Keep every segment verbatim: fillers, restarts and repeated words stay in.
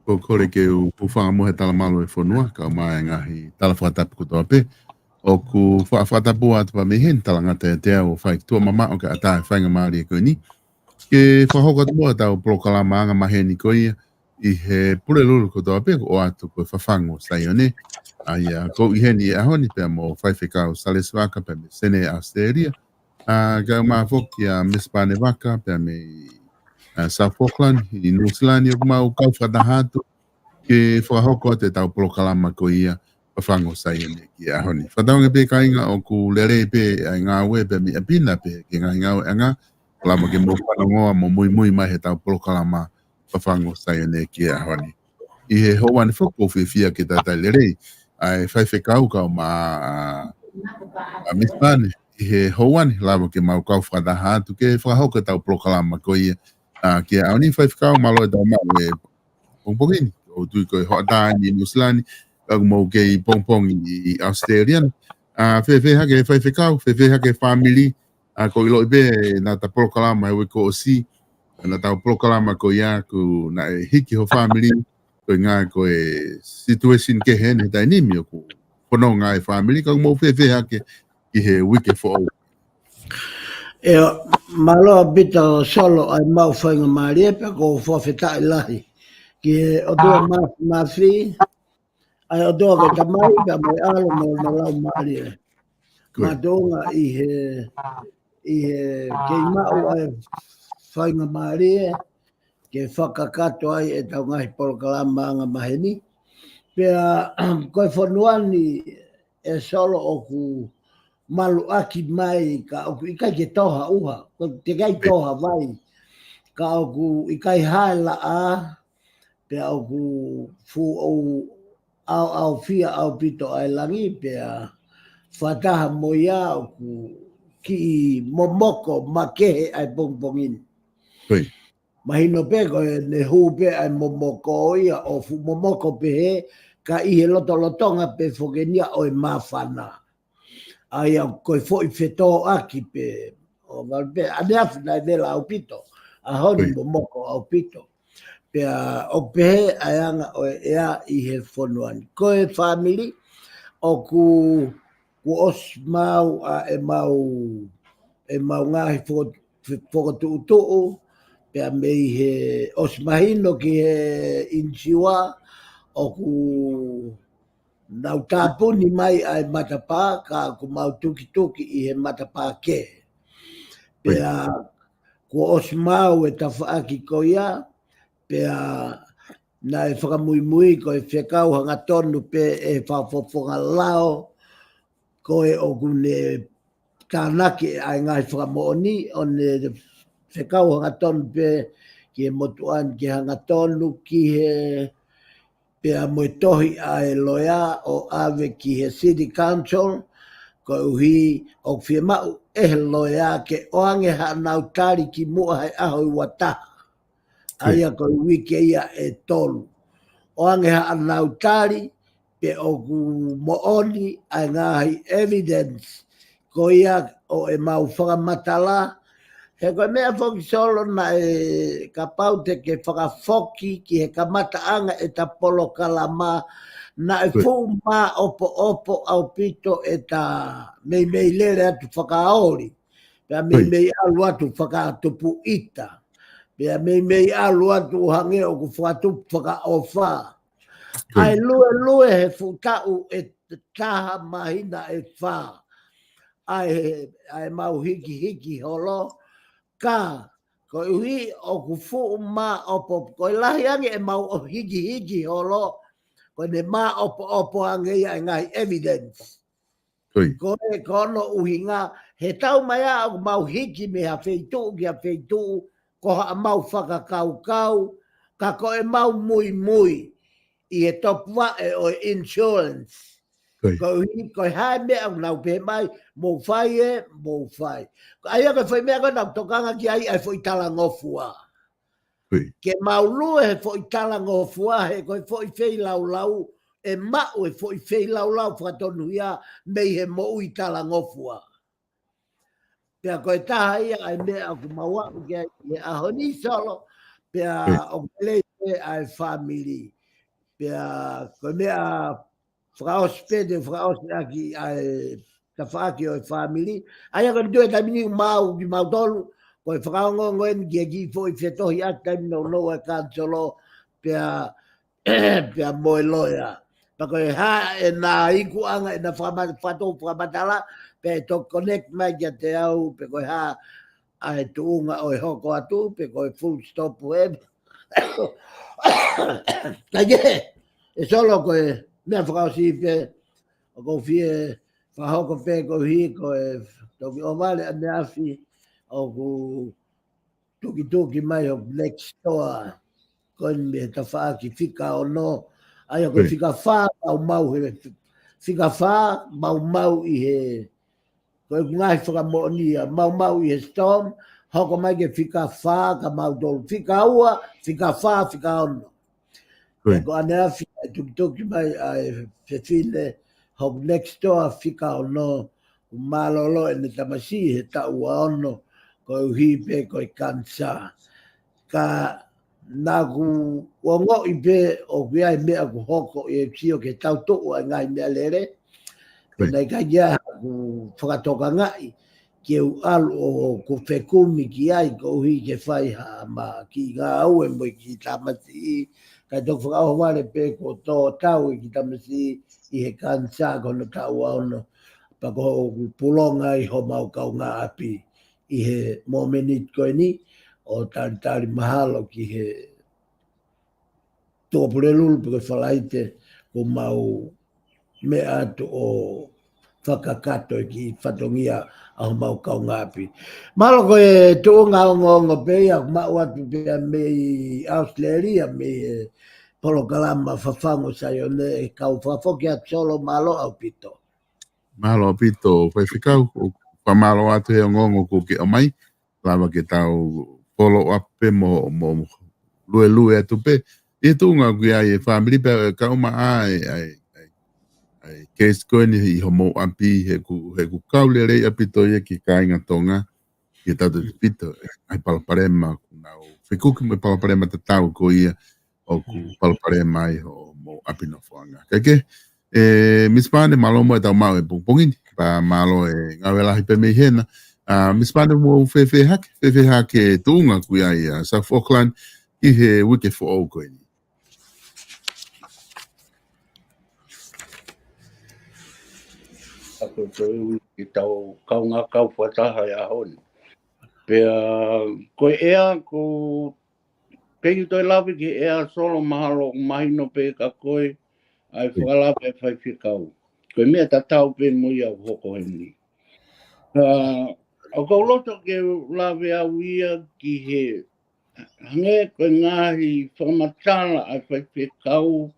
Ko e kole ke u hūfanga mo e talamalu ʻo e fonua, kae ʻumaʻā e ngaahi tala fakatapu kotoa pē. ʻOku fa-, fakatapu atu pē mei heni, talangata ʻiate au ʻo fai tuʻa mamaʻo ke ʻatā e faingamālie ko eni. Ke fakahoko atu muʻa ʻetau polokalama anga maheni ko ia ʻi he Pulelulu kotoa pē, ʻoatu ko e Fafangu ʻo Saione. ʻA ia, ʻoku ou ʻi heni he ʻaho ni pea mo Faifekau Salesi Vaka pea mei Senē, ʻAositelēlia. ʻA, kae ʻumaʻā foki ʻa Misi Pane Vaka pea mei, ʻa, South Auckland, ʻi Nuʻusila ni, ʻoku mau kau fakataha atu ke fakahoko atu ʻetau polokalama ko ia Fafangu ʻo Saione ki he ʻaho ni. Fakatauange pē kāinga ʻoku lelei pē ʻa e ngāue pea mei ʻapi na pē ki he ngaahi ngāueʻanga, ʻoku lava ke mou fanongoa mo muimui mai heʻetau polokalama Fafangu ʻo Saione ki he ʻaho ni. ʻI he houa ni foki ʻoku ou fiefia ke talitali lelei ʻa e faifekau kae ʻumaʻā ʻa Misi Pane ʻi he houa ni, lava ke mau kau fakataha atu ke fakahoko ʻetau polokalama ko ia, ʻa, ki he ʻaho ni. Faifekau, mālō e tau maʻu e pongipongi ni, ʻoku ou tui ko e hoʻatā ʻi Nuʻusila ni, ʻoku mou kei pongipongi ʻi, ʻi ʻAositelēlia. ʻA, fēfē hake faifekau, fēfē hake fāmili, ʻa, ʻoku ou ʻiloʻi pē naʻa ta polokalama he uike kuo ʻosi, naʻa tau polokalama ko ia, kuo naʻe hiki ho fāmili, ko e ngaahi, ko e situation kehe ʻeni he taimi ni ʻoku fononga ai e fāmili, ka ʻoku mou fēfē hake ʻi he uike foʻou. ʻIo, mālō ʻaupito Solo ʻa e maʻu faingamālie pea ʻoku ou fakafetaʻi lahi ki he ʻOtua Mā-, Māfimafi, ʻa e ʻOtua ko e Tamai pea mo e ʻAlo mo hono Laumālie. Mātuʻa ʻi he, ʻi he kei maʻu ʻa e faingamālie ke fakakakato ai ʻetau ngaahi polokalama anga maheni. Pea ko e fonua ni ʻe Solo ʻoku maluʻaki mai ka ʻoku ʻikai ke tō ha ʻuha, ʻoku teʻeki ai tō ha vai, ka ʻoku ʻikai hā e laʻā, pea ʻoku fuʻu ʻaoʻaofia ʻaupito ʻa e langi, pea fakataha mo ia ʻoku kiʻi momoko makehe ʻa e pongipongi ni. Mahino pē ko ʻene hū pē ʻa e momoko ia ʻo fuʻu momoko pehē, ka ʻi he lotolotonga pē foki ʻeni ia ʻo e māfana. ʻA ia ko e foʻi fetōʻaki pē, ʻo vale pē, ʻaneafi naʻe vela ʻaupito, ʻaho ni momoko ʻaupito. Pea ʻoku pehē ʻa e anga ʻo e ʻea ʻi he fonua ni. Ko e fāmili, ʻoku, kuo ʻosi maʻu ʻa e mau, e mau ngaahi foko-, fokotuʻutuʻu, pea mei he ʻosi mahino ki he ʻinisiua, ʻoku nau tāpuni mai ʻa e matapā, ka ʻoku mau tukituki ʻi he matapā kehe. Pea kuo ʻosi maʻu e tafaʻaki ko ia, pea naʻe fakamuimui ko e fekau hangatonu pē ʻe he fakafofonga lao, ko e ʻoku ne tānaki ʻa e ngaahi fakamoʻoni, ʻo ne fekau hangatonu pē ki he motuʻa ni ke hangatonu ki he, pea mo e tohi ʻa e loea ʻo ʻave ki he City Council, koeʻuhi ʻoku fiemaʻu ʻe he loea ke ʻoange haʻanau tali kimuʻa he ʻaho ua taha. ʻA ia ko e uike ia ʻe tolu. ʻOange haʻanau tali, pe ʻoku moʻoni ʻa e ngaahi evidence ko ia ʻo ʻemau fakamatala. He ko e meʻa foki Solo naʻe kapau te ke fakafoki ki he kamataʻanga ʻeta polokalama, naʻe fuʻu māʻopoʻopo ʻaupito ʻeta meimei lele atu fakaoli. Pea meimei ʻalu atu fakatupu ʻita. Pea meimei ʻalu atu ʻo hangē ʻoku fakatupu fakaʻofa. ʻA e luelue he fuʻu taʻu ʻe taha māhina ʻe fā. ʻA e, ʻa e mau hikihiki holo. Ka, koeʻuhi ʻoku fuʻu māʻopoʻopo. Ko e lahi ange ʻemau ʻo hikihiki holo. Ko ʻene māʻopoʻopo ange ia ʻa e ngaahi evidence. Ko e, ko hono ʻuhinga, he tau mai ʻa ʻoku mau hiki mei ha feituʻu ki ha feituʻu, ko haʻamau fakakaukau, ka ko ʻemau muimui ʻi he topuvaʻe ʻo e insurance. Koeʻuhi, ko e hā e meʻa ʻoku nau pehē mai, mou fai ē, mou fai. Ko ia ko e foʻi meʻa ko ē naʻa ku tokanga ki ai ʻa e foʻi talangofua. Ke mau lue he foʻi talangofua, he ko e foʻi feilaulau, ʻe maʻu e foʻi feilaulau fakatonuhia mei he moʻui talangofua. Pea ko e taha ia ʻa e meʻa ʻoku mau aʻu ki ai he ʻaho ni Solo, pea ʻoku lelei pē ʻa e fāmili. Pea ko e meʻa fakaʻosi pē te u fakaʻosi ʻaki ʻa e tafaʻaki ʻo e fāmili. ʻA ia ko e tuʻu e taimi ni ʻoku mau kimautolu, ko e fakaongoongo eni ki he kiʻi foʻi fetohiʻaki taimi nounou ʻa e kanisolo, pea, pea mo e loea. Pea ko e hā ʻena ikuʻanga, ʻena fakama-, fakatou fakamatala, pea ʻe toki connect mai kiate au, pe ko e hā ʻa e tuʻunga ʻo e hoko atu, pe ko e full stop ē. Ka ke, ʻe Solo, ko e meʻa fakaʻosi pē ʻoku ou fie fakahoko pē koeʻuhi ko e toki ʻohovale ʻaneafi ʻoku tukituki mai hoku next door. Ko eni mei he tafaʻaki fika ono, ʻa ia ko e fika fā maumau he, fika fā maumau ʻi he, ko e ngaahi fakamoʻoni ia, maumau ʻi he storm, hoko mai ke fika fā ka mautolu, fika ua, fika fā, fika ono. Ko ia. Pea ko ʻaneafi ʻe tukituki mai ʻa e fefine hoku next door fika ono, ʻoku mālōlō ʻene tamasiʻi he taʻu ua ono, koeʻuhi pē ko e kanisā. Ka naʻa ku ongoʻi pē ʻoku ʻi ai e meʻa ʻoku hoko ʻi he sio ki he tautuʻu ʻa e ngaahi meʻalele. Ko ia. Naʻe ʻikai ke ʻi ai haʻaku fakatokangaʻi ke u ʻalu ʻo, ʻo fekumi ki ai koeʻuhi ke fai ha ma kiʻi ngāue mo e kiʻi tamasiʻi. Kae toki fakaʻohovale pē kuo tō tau e kiʻi tamasiʻi ʻi he kanisā ko hono taʻu ua ono. Pea ko hoku pulonga ʻi homau kaungāʻapi ʻi he momeniti ko eni, ʻo talitali mahalo ki he Tuʻapulelulu pe ko e Falaite, kuo mau meʻa atu ʻo fakakakato e kiʻi fatongia ʻa homau kaungāʻapi. Mahalo ko e tuʻunga ongoongo pē ia ʻoku maʻu atu pē mei ʻAositelēlia, mei he polokalama Fafangu Saione, ʻe kau fakafoki atu Solo, mālō ʻaupito. Mālō ʻaupito, Faifekau, ʻoku fakamālō atu he ongoongo kuo ke ʻomai, lava ke tau follow up pē mo, mo luelue atu pē. ʻI he tuʻunga ʻoku ʻi ai e fāmili pea kau mai ʻa e, ʻa e, ʻa e, ʻa e case ko eni ʻi homou ʻapi, he ʻoku, he ʻoku kau lelei ʻaupito ia ki he kāinga Tonga, ki he tautefito, ʻa e palopalema, ʻoku nau fekuki mo e palopalema tatau ko ia, ʻoku palopalema ai homou ʻapi nofoʻanga. Kae kehe, ʻe, Misi Pane, mālō mo e tau maʻu e pongipongi ni, pea mālō e ngāue lahi pē mei hena. ʻA, Misi Pane, mou fēfē hake, fēfē hake tuʻunga ʻoku ʻi ai ʻa South Auckland ʻi he uike foʻou ko eni? ʻA ko e uike tau kaungā kau fakataha he ʻaho ni. Pea ko e ʻea, ko pea u toe lave ki he ʻea Solo, mahalo ʻoku mahino pē kia koe ʻa e fakalave ʻa e Faifekau. Ko e meʻa tatau pē mo ia ʻoku hoko heni. ʻA, ʻoku ou loto ke lave au ia ki he hangē ko e ngaahi fakamatala ʻa e Faifekau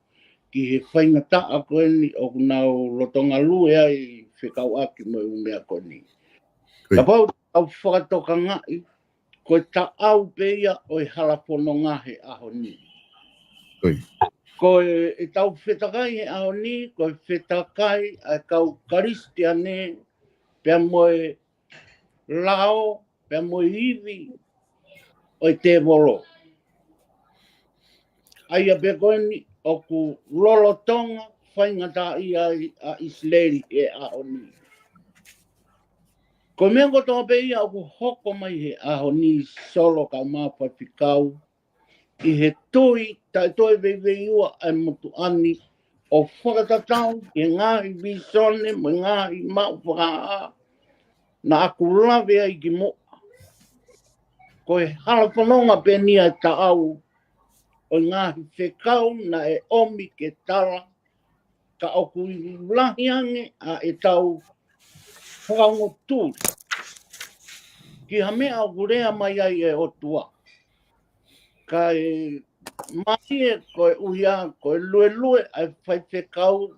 ki he faingataʻa ko eni ʻoku nau lolotonga lue ai fekauʻaki mo e ʻū meʻa ko eni. Kapau te tau fakatokangaʻi, ko e taʻau pē ia ʻo e hala fononga he ʻaho ni. Ko e, ʻetau fetakai he ʻaho ni, ko e fetakai ʻa e kau Kalisitiane pea mo e lao, pea mo e ivi ʻo e tēvolo. ʻA ia pē ko eni ʻoku lolotonga faingataʻaʻia ai ʻa ʻIsileli he ʻaho ni. Ko e meʻa kotoa pē ia ʻoku hoko mai he ʻaho ni Solo kae ʻumaʻā Faifekau, ʻi he tui taʻetoe veiveiua ʻa e motuʻa ni ʻo fakatatau ki he ngaahi vīsone mo e ngaahi maʻu fakahā naʻa ku lave ai kimuʻa. Ko e hala fononga pē eni ʻa e taʻau ʻo e ngaahi fekau naʻe ʻomi ke tala, ka ʻoku lahi ange ʻa ʻetau fakaongo tui ki ha meʻa ʻoku lea mai ai e ʻOtua. Kae mālie koeʻuhi ko e luelue ʻa e Faifekau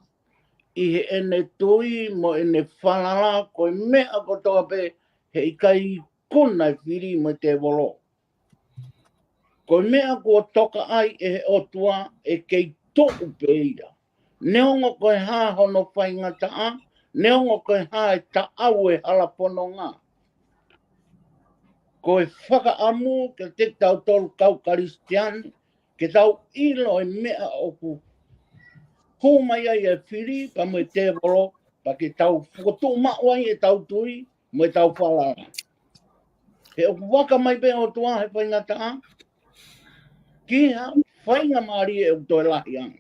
ʻi heʻene tui mo ʻene falala, ko e meʻa kotoa pē heʻikai ikuna e fili mo e tēvolo. Ko e meʻa kuo toka ai ʻe he ʻOtua ʻe kei tuʻu pē ia. Neongo ko e hā hono faingataʻa, neongo ko e hā e taʻau e hala fononga. Ko e fakaʻamu kiate kitautolu kau Kalisitiane, ke tau ʻilo e meʻa ʻoku hū mai ai e fili, pea mo e tēvolo, pea ke tau fokotuʻu maʻu ai ʻetau tui, mo ʻetau falala. He ʻoku vaka mai pē ʻOtua he faingataʻa, ki ha faingamālie ʻoku toe lahi ange.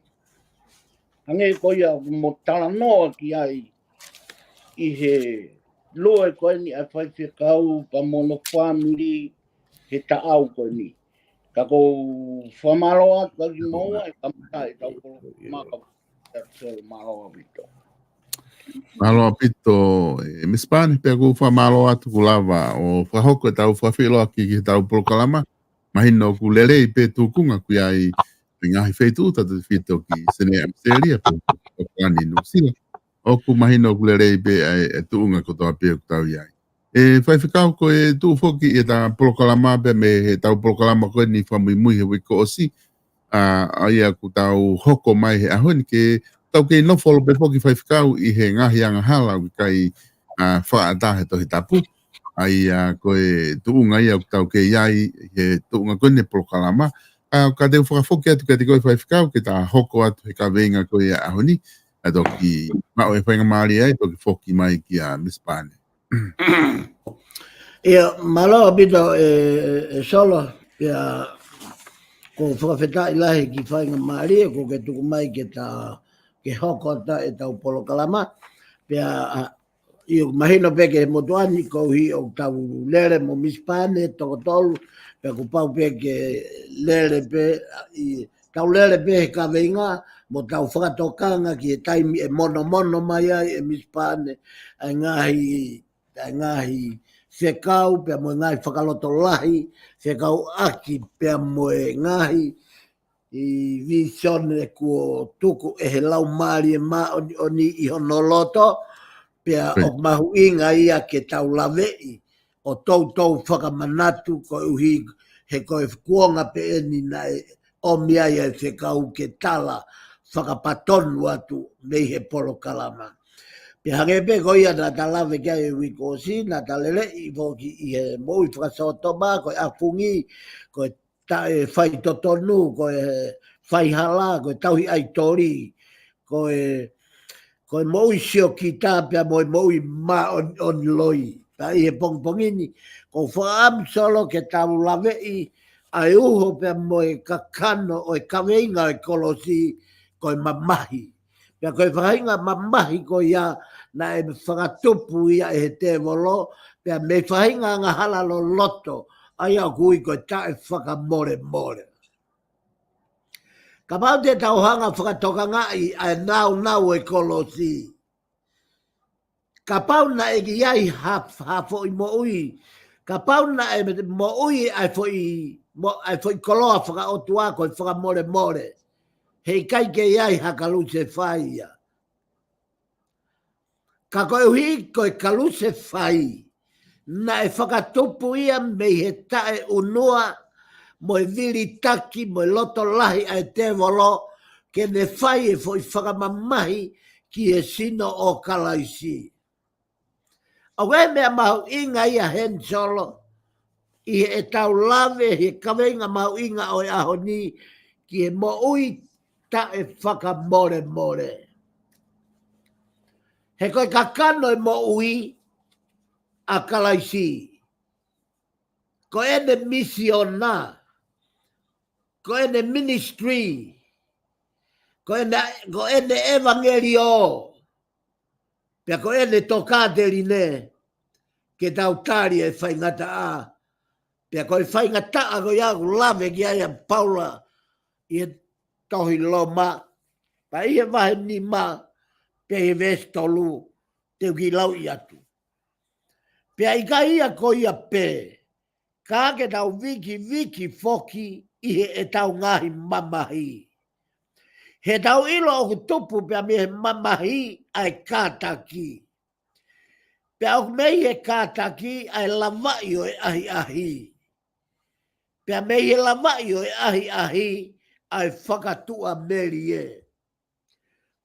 Hangē ko ia ʻoku mo talanoa ki ai ʻi he lue ko eni ʻa e faifekau pea mo hono fāmili he taʻau ko eni. Ka ʻoku ou fakamālō atu kia kimoua he kamata ʻetau polokalama ka ʻoku ou fakamālō ʻaupito. Mālō ʻaupito, e, Misi Pane, pea ʻoku ou fakamālō atu kuo lava ʻo fakahoko ʻetau fakafeʻiloaki ki heʻetau polokalama. Mahino ʻoku lelei pē tūkunga ʻoku ʻi ai ʻi he ngaahi feituʻu tautefito ki Senē ʻAositelēlia pea mo ʻAokalani Nuʻusila. ʻOku mahino ʻoku lelei pē ʻa e, e tuʻunga kotoa pē ʻoku tau ʻi ai. E faifekau, ko e tuʻu foki ʻetau polokalama pea mei heʻetau polokalama ko eni fakamuimui he uike kuo ʻosi, ʻa, ʻa ia ʻoku tau hoko mai he ʻaho ni ke tau kei nofo holo pē foki faifekau ʻi he ngaahi angahala ʻoku ʻikai, ʻa, fakaʻatā he Tohi Tapu. ʻA ia ko e tuʻunga ia ʻoku tau kei ʻi ai he tuʻunga ko eni e polokalama. ʻA, ka te u fakafoki atu kiate koe faifekau ke ta hoko atu he kaveinga ko ia ʻaho ni. ʻA toki maʻu e faingamālie ai, toki foki mai kia Misi Pane. ʻIa, mālō ʻaupito e, e, e Solo, ʻia, ʻoku ou fakafetaʻi lahi ki he faingamālie kuo ke tuku mai ke ta, ke hoko atu ʻetau polokalama. Pea, ʻa, ʻio, mahino pē ki he motuʻa ni koeʻuhi ʻoku tau lele mo Misi Pane toko tolu, pea kuo pau pē ke lele pē, ʻa, ʻi, tau lele pē he kaveinga, mo tau fakatokanga ki he taimi ʻe monomono mai ai ʻe Misi Pane ʻa e ngaahi, ʻa e ngaahi fekau, pea mo e ngaahi fakalotolahi, fekauʻaki pea mo e ngaahi, ʻi, vīsone kuo tuku ʻe he Laumālie Māʻoniʻoni ʻi hono loto, pea ʻoku mahuʻinga ia ke tau laveʻi ʻo toutou fakamanatu koeʻuhi he ko e kuonga pē eni naʻe ʻomi ai e fekau ke tala fakapatonu atu mei he polokalama. Pea hangē pē ko ia naʻa ta lave ki ai e uike kuo ʻosi, naʻa ta leleʻi foki ʻi he moʻui fakasōtoma, ko e ʻafungi, ko e taʻefaitotonu, ko e faihala, ko e tauhi ʻaitoli, ko e, ko e moʻui siokita pea mo e moʻui māʻoniʻoni loi. Pea ʻi he pongipongi ni, ʻoku ou fakaʻamu Solo ke tau laveʻi ʻa e uho pea mo e kakano ʻo e kaveinga ʻo e kolosi ko e mamahi. Pea ko e faʻahinga mamahi ko ia naʻe fakatupu ia ʻe he tēvolo, pea mei he faʻahinga angahala loloto, ʻa ia ʻoku ui ko e taʻefakamolemole. Kapau te tau hanga fakatokangaʻi ʻa e naunau ʻo e kolosi. Kapau naʻe ʻi ai ha, ha foʻi moʻui. Kapau naʻe moʻui ʻa e foʻi, mo, ʻa e foʻi koloa fakaʻotua ko e fakamolemole. Heʻikai ke ʻi ai ha kalusefai ia. Ka koeʻuhi ko e kalusefai, naʻe fakatupu ia mei he taʻeʻunua, mo e vilitaki, mo e loto lahi ʻa e tēvolo, ke ne fai e foʻi fakamamahi ki he sino ʻo Kalaisi. ʻA ia ko e meʻa mahuʻinga ia heni Solo, ʻi heʻetau lave he kaveinga mahuʻinga ʻo e ʻaho ni ki he moʻui taʻefakamolemole. He ko e kakano e moʻui ʻa Kalaisi. Ko ʻene misiona, ko ʻene ministry, ko ʻene, ko ʻene ʻevangeliō, pea ko ʻene tokāteline ke tau tali e faingataʻa. Pea ko e faingataʻa ko ia ʻoku lave ki ai ʻa Paula ʻi he tohi Loma, pea ʻi he vahe nima, pea ʻi he veesi tolu, te u kiʻi lauʻi atu. Pea ʻikai ia ko ia pē, ka ke tau vikiviki foki ʻi heʻetau ngaahi mamahi. He tau ʻilo ʻoku tupu pea mei he mamahi ʻa e kātaki. Pea ʻoku mei he kātaki ʻa e lavaʻi ʻo e ʻahiʻahi. Pea mei he lavaʻi ʻo e ʻahiʻahi ʻa e fakatuʻamelie.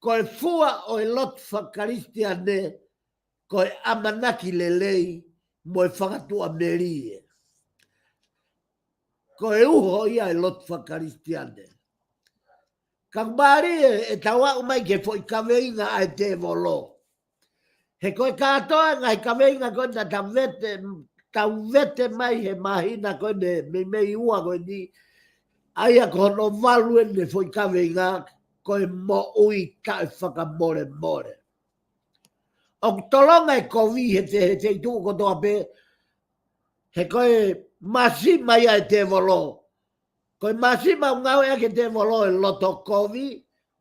Ko e fua ʻo e lotu fakakalisitiane, ko e ʻamanaki lelei mo e fakatuʻamelie. Ko e uho ia e lotu fakakalisitiane. Ka ʻoku mālie ʻetau aʻu mai ki he foʻi kaveinga ʻa e tēvolo. He ko e kātoa e ngaahi kaveinga ko ē naʻa tau vete, tau vete mai he māhina ko eni, meimei ua ko eni, ʻa ia ko hono valu ʻene foʻi kaveinga, ko e moʻui taʻefakamolemole. ʻOku tolonga e kovi he te-, he feituʻu kotoa pē, he ko e māsima ia ʻa e tēvolo. Ko e māsima ʻoku ngāueʻaki ʻe he tēvolo e loto kovi,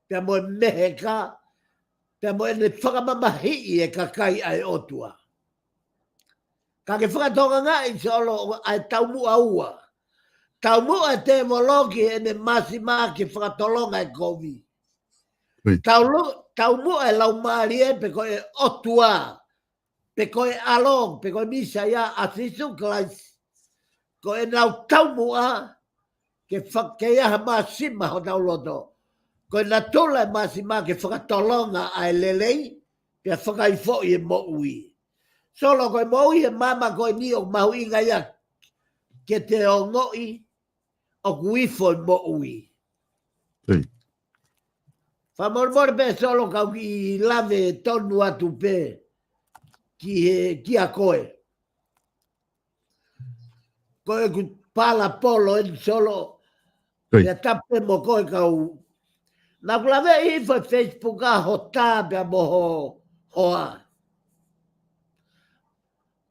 pea mo e meheka, pea mo ʻene fakamamahiʻi e kakai ʻa e ʻOtua. Ka ke fakatokangaʻi Solo ʻa e taumuʻa ua. Taumuʻa e tēvolo ki heʻene māsima ke fakatolonga e kovi. Ui. Taulu-, taumuʻa e Laumālie pe ko e ʻOtua, pe ko e ʻAlo, pe ko e Mīsaia ʻa Sīsū Kalaisi. Ko ʻenau taumuʻa ke fa-, ke ʻi ai ha māsima hotau loto. Ko e natula e māsima ke fakatolonga ʻa e lelei, pea fakaifoʻi e moʻui. Solo, ko e moʻui he māmani ko eni ʻoku mahuʻinga ia ke te ongoʻi ʻoku ifo e moʻui. Ui. Fakamolemole pē Solo ka u kiʻi lave tonu atu pē ki he, kia koe. Ko ʻeku palapolo eni Solo. Ui. Pea tapu pē mo koe kau. Naʻa ku laveʻi hifo he Facebook ʻa ho tā pea mo ho hoa.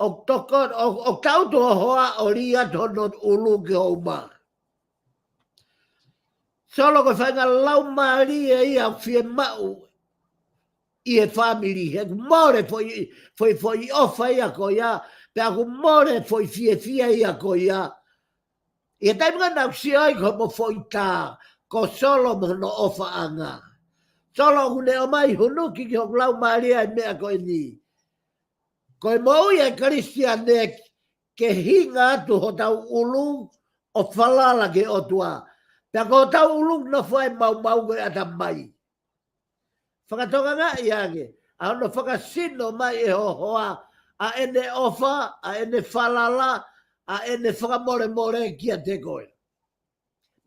ʻOku toko, ʻo, ʻoku tautu ho hoa ʻo lī atu hono ʻulu ki ho uma. Solo, ko e faʻahinga laumālie ia ʻoku fiemaʻu ʻi he fāmili, he ʻoku mole foʻi, foʻi, foʻi ʻofa ia ko ia, pea ʻoku mole foʻi fiefia ia ko ia. ʻI he taimi naʻa ku sio ai ki homo foʻi tā, ko Solo mo hono ʻofaʻanga. Solo, ʻoku ne ʻomai hunuki ki hoku laumālie ʻa e meʻa ko eni. Ko e moʻui ʻa e Kalisitiane ke hinga atu hotau ʻulu ʻo falala ki he ʻOtua. Pea ko hotau ʻulu nofo ai e maumau ko e ʻatamai. Fakatokangaʻi ange, ʻa hono fakasino mai ʻe ho hoa, ʻa ʻene ʻofa, ʻa ʻene falala, ʻa ʻene fakamolemole kiate koe.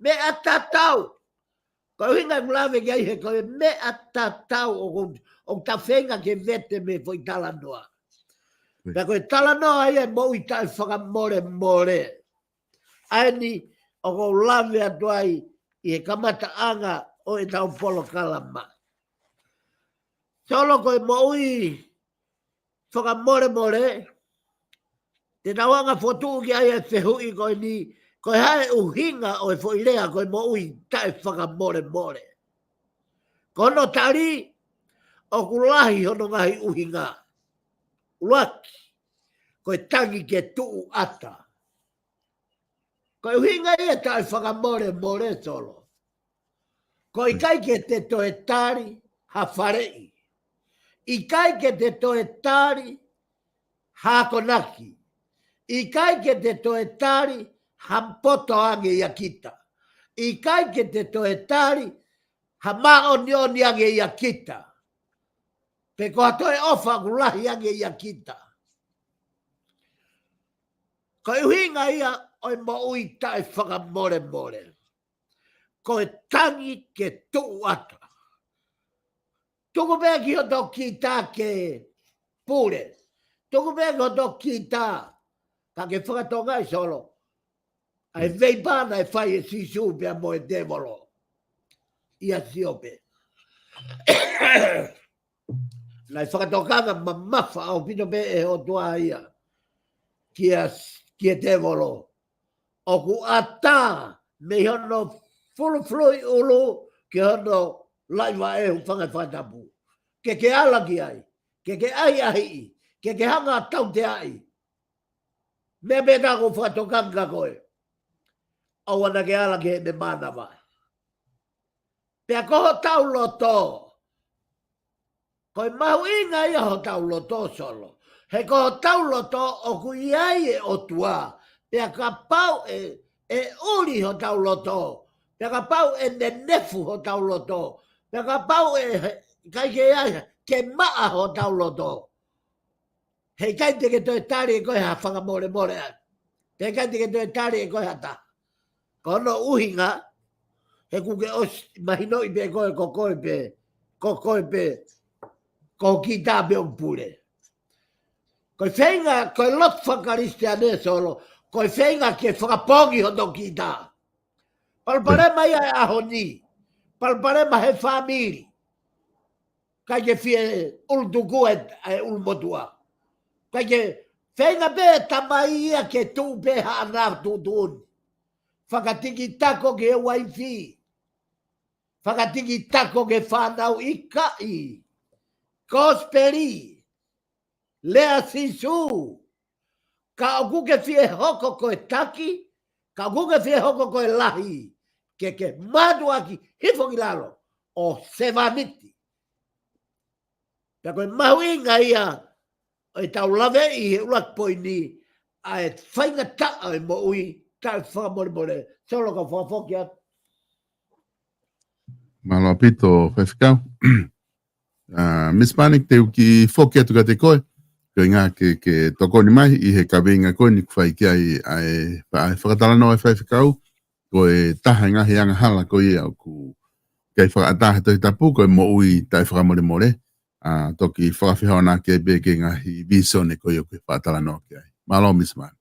Meʻa tatau. Ko e ʻuhinga ʻeku lave ki ai he ko e meʻa tatau ʻoku, ʻoku ta feinga ke vete mei he foʻi talanoa. Ui. Pea ko e talanoa ia e moʻui taʻefakamolemole. ʻA eni ʻoku ou lave atu ai ʻi he kamataʻanga ʻo ʻetau polokalama. Solo, ko e moʻui fakamolemole, te tau hanga ʻo fokotuʻu ki ai e fehuʻi ko eni, ko e hā e ʻuhinga ʻo e foʻi lea ko e moʻui taʻefakamolemole. Ko hono tali, ʻoku lahi hono ngaahi ʻuhinga. ʻUluaki, ko e tangi ke tuʻu ʻata. Ko e ʻuhinga ia taʻefakamolemole Solo. Ko e ʻikai ke te toe tali ha faleʻi. ʻIkai ke te toe tali ha akonaki. ʻIkai ke te toe tali ha poto ange ʻia kita. ʻIkai ke te toe tali ha māʻoniʻoni ange ʻia kita. Pe ko ha toe ʻofa ʻoku lahi ange ʻia kita. Ko e ʻuhinga ia ʻo e moʻui taʻefakamolemole. Ko e tangi ke tuʻu ʻata. Tuku pē ki hoto kita ke pule. Tuku pē ki hoto kita. Ka ke fakatokangaʻi Solo. ʻA e veipa naʻe fai ʻe Sīsū pea mo e tēvolo. ʻIa Siope. Naʻe fakatokanga mamafa ʻaupito pē ʻe he ʻOtua ia kia, kia tēvolo. ʻOku ʻatā mei hono fulufuluʻi ʻulu ki hono laiva e hūfanga he fakatapu. Ke ke ala ki ai. Ke ke ʻahiʻahiʻi. Ke ke hanga ʻo tauteaʻi. Meʻa pē ʻoku ou fakatokanga kia koe. ʻOua naʻa ke ala ki heʻene mānava. Pea ko hotau loto. Ko e mahuʻinga ia hotau loto Solo. He ko hotau loto ʻoku ʻi ai e ʻOtua. Pea kapau ʻe, ʻe ʻuli hotau loto. Pea kapau ʻe nenefu hotau loto. Pea kapau ʻe, ʻikai ke ʻi ai, ke maʻa hotau loto. He ʻikai te ke toe tali ʻe koe ha fakamolemole ai. He ʻikai te ke toe tali ʻe koe ha taha. Ko hono ʻuhinga, He ʻoku ke ʻosi mahinoʻi pē koe, ko koe pē, ko koe pē, ko kita pē ʻoku pule. Ko e feinga, ko e lotu fakakalisitiane Solo, ko e feinga ke fakapoongi hono kita. Palopalema ia ʻa e ʻaho ni. Palopalema he fāmili. ʻIkai ke fie ʻulutuku e, e ʻulumotuʻa. ʻIkai ke feinga pē tamai ia ke tuʻu pē haʻana tuʻutuʻuni. Fakatikitako ki he uaifi. Fakatikitako ki he fānau ʻikai. Kosipeli. Lea Sīsū. Ka ʻoku ke fie hoko ko e taki, ka ʻoku ke fie hoko ko e lahi, ke ke mātuʻaki hifo ki lalo ʻo sevāniti. Pea ko e mahuʻinga ia ʻo ʻetau laveʻi he ʻuluaki poini, ʻa e faingataʻa ʻo e moʻui taʻefakamolemole. Solo, ka u fakafoki atu. Mālō ʻaupito, Faifekau. ʻA, Miss Panik, te u kiʻi foki atu kiate koe. Ko e ʻuhinga ke, ke tokoni mai ʻi he kaveinga ko eni ʻoku fai ki ai ʻa e, ʻa e fakatalanoa ʻa e Faifekau. Ko e taha e ngaahi angahala ko ia ʻoku ʻikai fakaʻatā he Tohi Tapu, ko e moʻui taʻefakamolemole. ʻA, toki fakafehoanaki pē ki he ngaahi vīsone ko ia ʻoku ke fakatalanoa ki ai. Mālō, Miss Panik.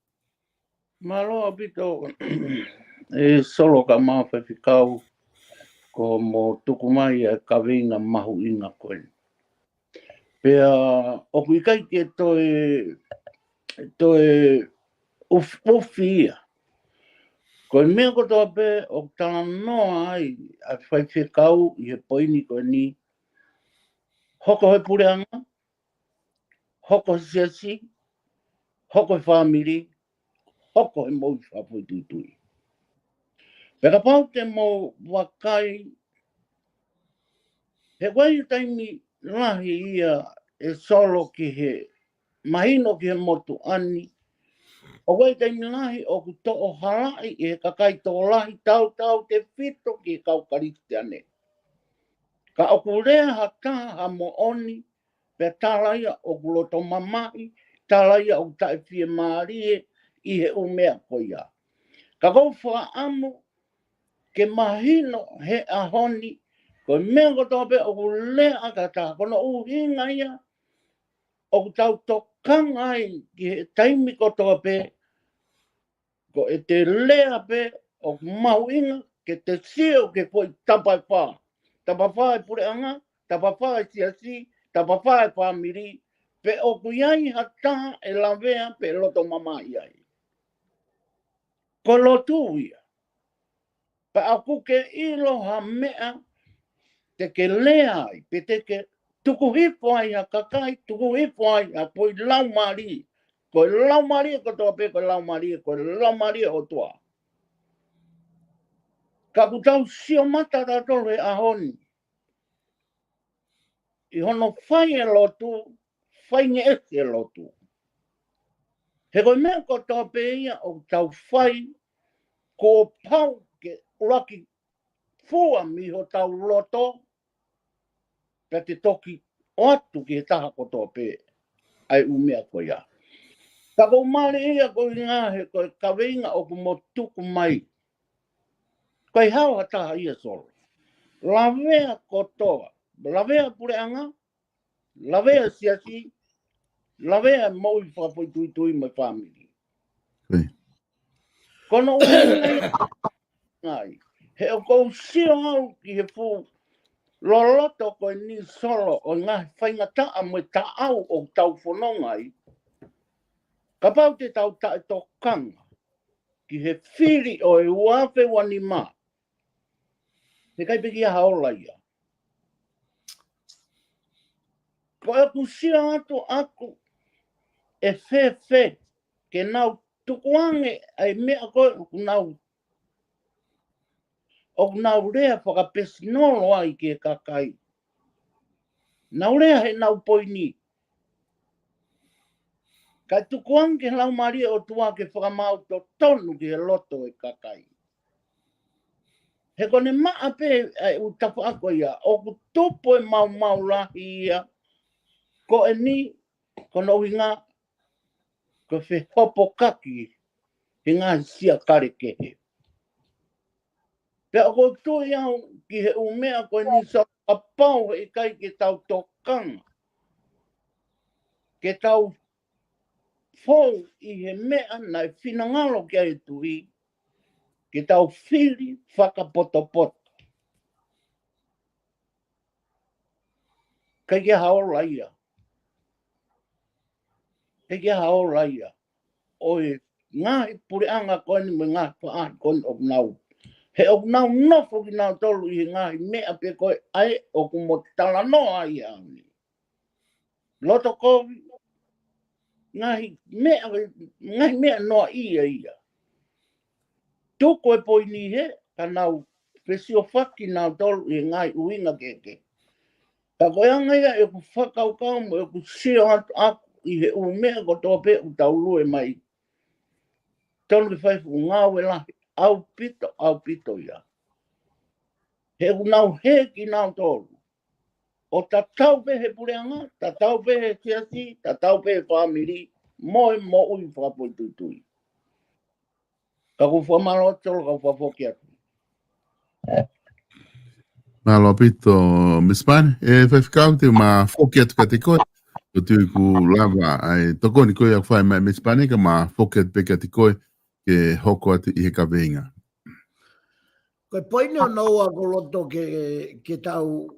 Mālō ʻaupito, ʻe Solo, kae ʻumaʻā Faifekau, ko hoʻomo tuku mai ʻa e kaveinga mahuʻinga ko eni. Pea ʻoku ʻikai ke toe, toe ʻuf-, ʻufi ia. Ko e meʻa kotoa pē ʻoku talanoa ai ʻa e Faifekau ʻi he poini ko eni, hoko he puleʻanga, hoko he siasi, hoko he fāmili, hoko he moʻui fakafoʻituitui. Pea kapau te mou vakai, he ʻoku ʻi ai e taimi lahi ia, ʻe Solo, ki he mahino ki he motuʻa ni, ʻoku ʻi ai e taimi lahi ʻoku toʻo halaʻi ʻe he kakai tokolahi tautautefito ki he kau Kalisitiane. Ka ʻoku lea ha taha ha moʻoni, pea tala ia ʻoku loto mamahi, tala ia ʻoku taʻefiemālie ʻi he ʻū meʻa ko ia. Ka ʻoku ou fakaʻamu ke mahino he ʻaho ni, ko e meʻa kotoa pē ʻoku lea ʻaki ha taha, ko hono ʻuhinga ia ʻoku tau tokanga ai ki he taimi kotoa pē, ko ʻete lea pē ʻoku mahuʻinga ke te sio ki he foʻi tapa ʻe fā. Tapa fā ʻa e puleʻanga, tapa fā ʻa e siasi, tapa fā ʻa e fāmili, pe ʻoku ʻi ai ha taha ʻe lavea pe loto mamahi ai. Ko e lotu ia. Pea ʻoku ke ʻilo ha meʻa te ke lea ai, pe te ke tuku hifo ai ha kakai, tuku hifo ai ha foʻi laumālie. Ko e laumālie kotoa pē, ko e laumālie, ko e laumālie ʻo e ʻOtua. Ka ʻoku tau sio mata tautolu he ʻaho ni ʻi hono fai e lotu, fai ngeʻesi e lotu. He ko e meʻa kotoa pē ia ʻoku tau fai, kuo pau ke ʻuluaki fua mei hotau loto, pea te toki ʻoatu ki he taha kotoa pē ʻa e ʻū meʻa ko ia. Ka ʻoku ou mālieʻia ko e ʻuhinga he ko e kaveinga ʻoku mo tuku mai. ʻIkai hao ha taha ia, Solo. Lavea kotoa. Lavea puleʻanga, lavea siasi, lavea moʻui fakafoʻituitui mo e fāmili. Ko hono ʻuhinga ia, he ʻoku ou sio au ki he fuʻu loloto ko eni, Solo, ʻo e ngaahi faingataʻa mo e taʻau ʻoku tau fononga ai. Kapau te tau taʻetokanga ki he fili ʻo e ua afe ua nima, he ʻikai pē ke ʻi ai ha ola ia. Ko ʻeku sio atu ʻaku, ʻe fēfē ke nau tukuange ʻa e meʻa ko ē ʻoku nau, ʻoku nau lea fakapesinolo ai ki he kakai. Nau lea heʻenau poini. Kae tukuange ki he Laumālie ʻo e ʻOtua ke fakamaau totonu ki he loto ʻo e kakai. He ko ʻene maʻa pē ʻa e ʻū tafaʻaki ko ia, ʻoku tupu e maumau lahi ia, ko eni, ko hono ʻuhinga, ko e fehopokaki he ngaahi siakale kehe. Pea ʻoku ou tui au ki he ʻū meʻa ko eni, Solo, kapau he ʻikai ke tau tokanga ke tau fou ʻi he meʻa naʻe finangalo ki ai e Tuʻi, ke tau fili fakapotopoto. ʻIkai ke ʻi ai ha ola ia. ʻIkai ke ʻi ai ha ola ia ʻo e ngaahi puleʻanga ko eni mo e ngaahi faʻahi ko eni ʻoku nau, he ʻoku nau nofo kinautolu ʻi he ngaahi meʻa pē ko ē ʻoku mo talanoa ai ʻaho ni. Loto kovi, ngaahi meʻa, ngaahi meʻa noaʻia ia. Tuku e poini he, ka nau fesiofaki kinautolu ʻi he ngaahi ʻuhinga kehekehe. Ka ko e anga ia ʻeku fakakaukau mo ʻeku sio atu ʻaku ʻi he ʻū meʻa kotoa pē ʻoku tau lue mai. Tonu ke fai fuʻu ngāue lahi ʻaupito, ʻaupito ia. He ʻoku nau hē kinautolu. ʻO tatau pē he puleʻanga, tatau pē he siasi, tatau pē he fāmili, mo e moʻui fakafoʻituitui. Ka ʻoku ou fakamālō atu, Solo, ka u fakafoki atu. Mālō ʻaupito, Misa Pane. ʻE Faifekau, te u ma foki atu kiate koe. ʻOku ou tui kuo lava ʻa e tokoni ko ia ʻoku fai mai ʻe Misa Pane, ka ma foki atu pē kiate koe ke hoko atu ʻi he kaveinga. Ko e poini hono ua ʻoku ou loto ke, ke tau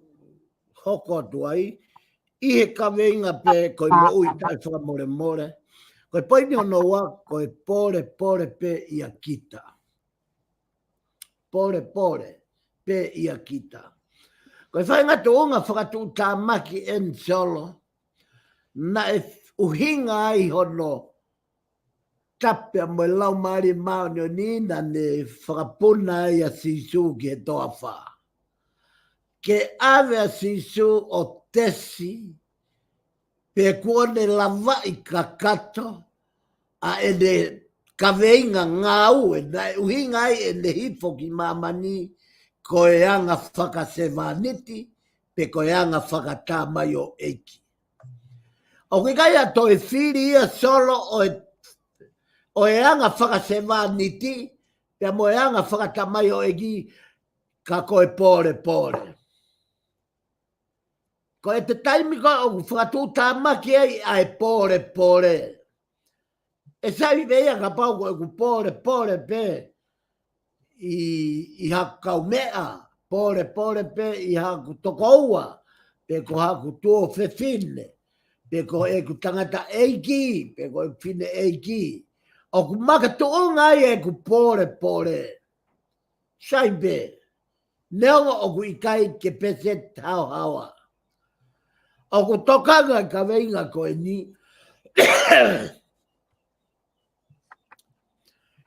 hoko atu ai, ʻi he kaveinga pē ko e moʻui taʻefakamolemole. Ko e poini hono ua, ko e polepole pē ʻia kita. Polepole pē ʻia kita. Ko e faʻahinga tuʻunga fakatuʻutāmaki eni, Solo, naʻe ʻuhinga ai hono tapu mo e Laumālie Māʻoniʻoni naʻa ne fakapuna ai ʻa Sīsū ki he toafa. Ke ʻave ʻa Sīsū ʻo tesi, pe kuo ne lavaʻi kakato ʻa ʻene kaveinga ngāue naʻe ʻuhinga ai ʻene hifo ki māmani, ko e anga fakasevāniti, pe ko e anga fakatamaioʻeiki. ʻOku ʻikai ha toe fili ia, Solo, ʻo e, ʻo e anga fakasevāniti, pea mo e anga fakatamaioʻeiki, ka ko e polepole. Ko e te taimi ko ē ʻoku fakatuʻutāmaki ai ʻa e polepole, ʻe sai pē ia kapau ko ʻeku polepole pē ʻi, ʻi haku kaumeʻa, polepole pē ʻi haku tokoua, pe ko haku tuofefine, pe ko ʻeku tangataʻeiki, pe ko ʻeku fineʻeiki. ʻOku makatuʻunga ai ʻeku polepole. Sai pē, neongo ʻoku ʻikai ke peseti haohaoa. ʻOku tokanga e kaveinga ko eni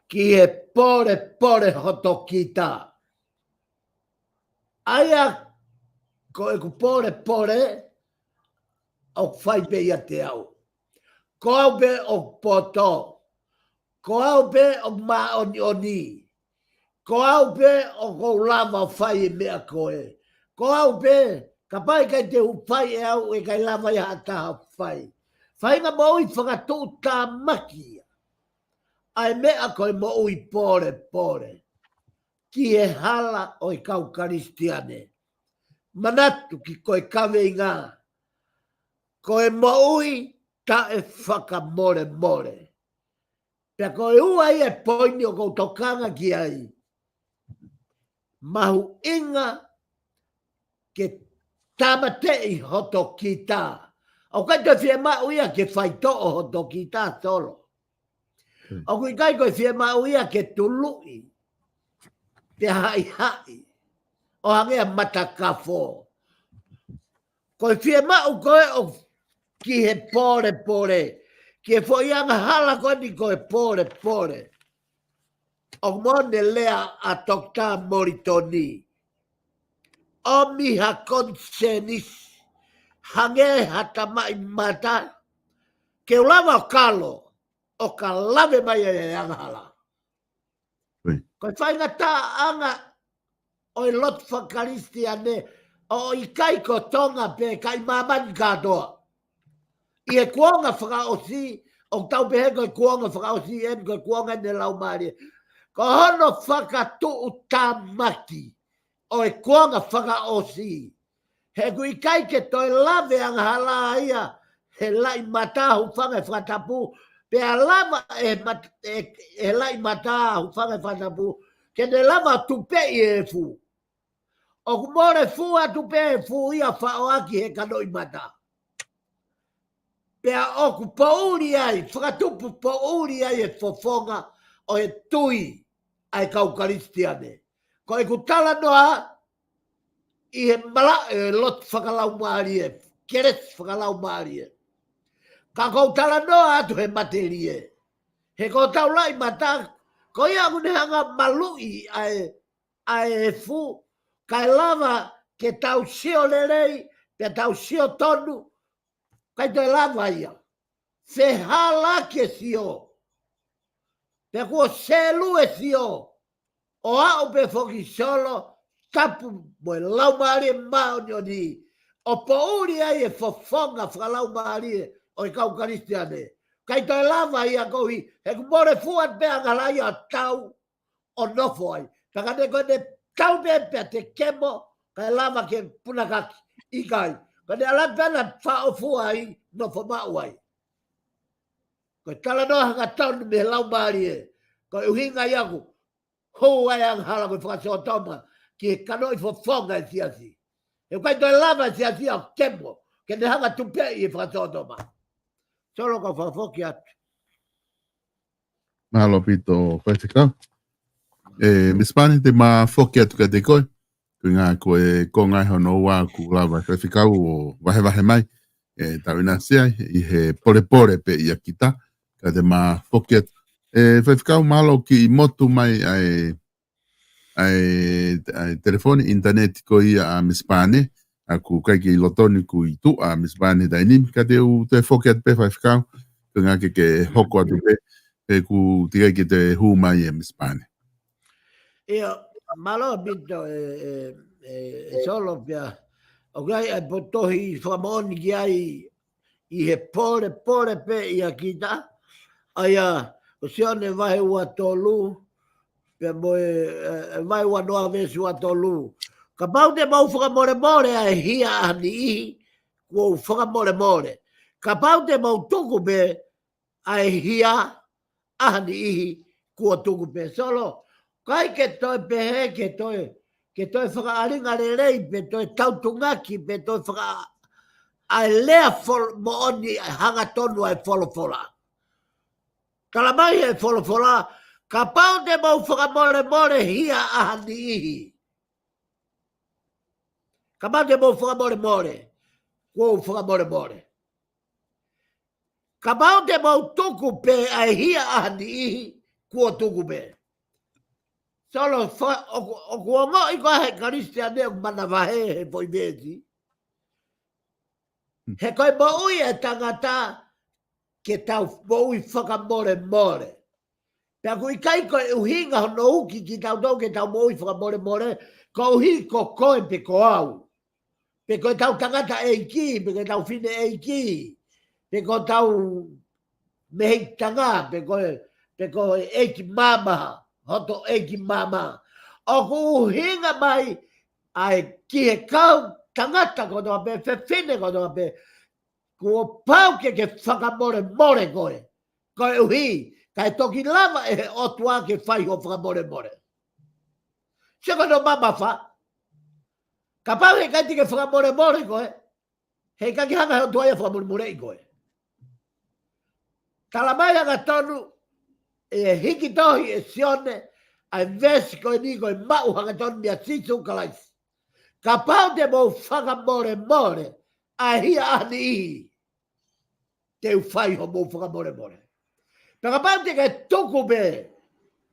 ki he polepole hoto kita. ʻA ia ko ʻeku polepole, ʻoku fai pē ʻiate au. Ko au pē ʻoku poto. Ko au pē ʻoku māʻoniʻoni. Ko au pē ʻoku ou lava ʻo fai e meʻa ko ē. Ko au pē, kapau ʻe ʻikai te u fai ʻe au, ʻe ʻikai lava ia ha taha ʻo fai. Faʻahinga moʻui fakatuʻutāmaki ia ʻa e meʻa ko e moʻui polepole ki he hala ʻo e kau Kalisitiane. Manatu ki ko e kaveinga, ko e moʻui taʻefakamolemole. Pea ko e ua ia e poini ʻoku ou tokanga ki ai. Mahuʻinga ke tāmateʻi hoto kita. ʻOku ʻikai toe fiemaʻu ia ke faitoʻo hoto kita, Solo. Hmm. ʻOku ʻikai ko e fiemaʻu ia ke tuluʻi, pe haʻihaʻi ʻo hangē ha matakafo. Ko e fiemaʻu ko ē ʻoku ki he polepole, ki he foʻi angahala ko eni ko e polepole. ʻOku mo ne lea ʻa Toketā Molitoni, ʻomi ha konisēnisi, hangē ha tamaʻi mata, ke u lava ʻo kalo, ʻo ka lave mai e angahala. Ui. Ko e faingataʻaʻanga ʻo e lotu fakakalisitiane, ʻo ʻikai ko Tonga pē, ka ʻi māmani kātoa. ʻI he kuonga fakaʻosi, ʻoku tau pehē ko e kuonga fakaʻosi eni, ko e kuonga eni ʻo e Laumālie. Ko hono fakatuʻutāmaki ʻo e kuonga fakaʻosi. He ʻoku ʻikai ke toe lave angahala ia he laʻi mata hūfanga he fakatapu, pea lava ʻe he mat-, ʻe, ʻe he laʻi mata hūfanga he fakatapu, ke ne lava tupeʻi e efu. ʻOku mole fua atu pē e efu ia faʻoaki he kanoʻi mata. Pea ʻoku poʻuli ai, fakatupu poʻuli ai e fofonga ʻo e tui ʻa e kau Kalisitiane. Ko ʻeku talanoa ʻi he malaʻe ʻo e lotu fakalaumālie, kelesi fakalaumālie. Ka ʻoku ou talanoa atu he matelie. He ko hotau laʻi mata, ko ia ʻoku ne hanga maluʻi ʻa e, ʻa e efu, kae lava ke tau sio lelei, pea tau sio tonu, ʻikai toe lava ia. Fehālaaki e sio. Pea kuo selu e sio. ʻO aʻu pē foki Solo, Tapu mo e Laumālie Māʻoniʻoni. ʻO poʻuli ai e fofonga fakalaumālie ʻo e kau Kalisitiane. ʻIkai toe lava ia koeʻuhi, he ʻoku mole fua pē angahala ia ʻo tau ʻo nofo ai. Pea ka ne ko ʻene tau pē pea te kemo, kae lava ke punakaki. ʻIkai. Ka ne ala pē ʻana faʻo fua ai, nofo maʻu ai. Ko e talanoa hangatonu mei he Laumālie. Ko e ʻuhinga ia ʻoku hou ai angahala ko e fakasōtoma ki he kanoʻi fofonga e siasi. He ʻikai toe lava e siasi ʻo kemo, ke ne hanga tupeʻi e fakasōtoma. Solo, kau fakafoki atu. Mālō ʻaupito, Faifekau. ʻE, Misi Pane, te ma foki atu kiate koe. Ko e ʻuhinga ko e konga ʻe hono ua kuo lava e Faifekau ʻo vahevahe mai. ʻE, tau ʻinasi ai, ʻi he polepole pē ia kita. Ka te ma foki atu. ʻE, Faifekau, mālō kiʻi motu mai ʻa e, ʻa e, ʻa e telefoni, ʻinitaneti ko ia ʻa Misi Pane. ʻOku ʻikai ke ʻi loto ni, ʻoku ʻi tuʻa ʻa Misi Pane he taimi ni, ka te u toe foki atu pē Faifekau, ko e ʻuhinga ke ke hoko atu pē, he ʻoku teʻeki ai ke toe hū mai ʻa Misi Pane. ʻIo, mālō ʻaupito ʻe, ʻe, ʻe, ʻe Solo pea. ʻOku ʻi ai ʻa e potohi fakamoʻoni ki ai ʻi he polepole pē ia kita. ʻA ia, ʻo Sione vahe ua tolu, pea mo e, ʻe, ʻe vahe ua noa veesi ua tolu. Kapau te mou fakamolemole ʻa e hia ʻa ha niʻihi, kuo u fakamolemole. Kapau te mou tuku pē ʻa e hia ʻa ha niʻihi, kuo tuku pē. Solo, ʻikai ke toe pehē, ke toe, ke toe fakaʻalinga lelei, pe toe tautungaki, pe toe faka-, ʻa e lea fol-, moʻoni hangatonu ʻa e folofola. Tala mai ʻe he folofola, kapau te mou fakamolemole hia ʻa ha niʻihi. Kapau te mou fakamolemole, kuo u fakamolemole. Kapau te mou tuku pē ʻa e hia ʻa ha niʻihi, kuo tuku pē. Solo, fa-, ʻoku, ʻoku ongoʻi koā he Kalisitiane ʻoku manavahē he foʻi veesi? He ko e moʻui ʻa e tangata ke tau moʻui fakamolemole. Pea ʻoku ʻikai ko e ʻuhinga hono uki kitautolu ke tau moʻui fakamolemole, koeʻuhi ko koe pe ko au. Pe ko ʻetau tangataʻeiki, pe ko ʻetau fineʻeiki, pe ko ʻetau mehikitanga, pe ko e, pe ko e ʻeiki māmā, hoto ʻeiki māmā. ʻOku ʻuhinga mai ʻa e ki he kau tangata kotoa pē, fefine kotoa pē, kuo pau ke ke fakamolemole koe. Koeʻuhi, kae toki lava ʻe he ʻOtua ke fai ho fakamolemole. Sio ki hono mamafa. Kapau heʻikai te ke fakamolemole koe, heʻikai ke hanga he ʻOtua ia ʻo fakamolemoleʻi koe. Tala mai hangatonu ʻe he hiki tohi ʻe Sione, ʻa e veesi ko eni ko e maʻu hangatonu meia Sīsū Kalaisi. Kapau te mou fakamolemole ʻa e hia ʻa ha niʻihi, te u fai hoʻomou fakamolemole. Pea kapau te ke tuku pē,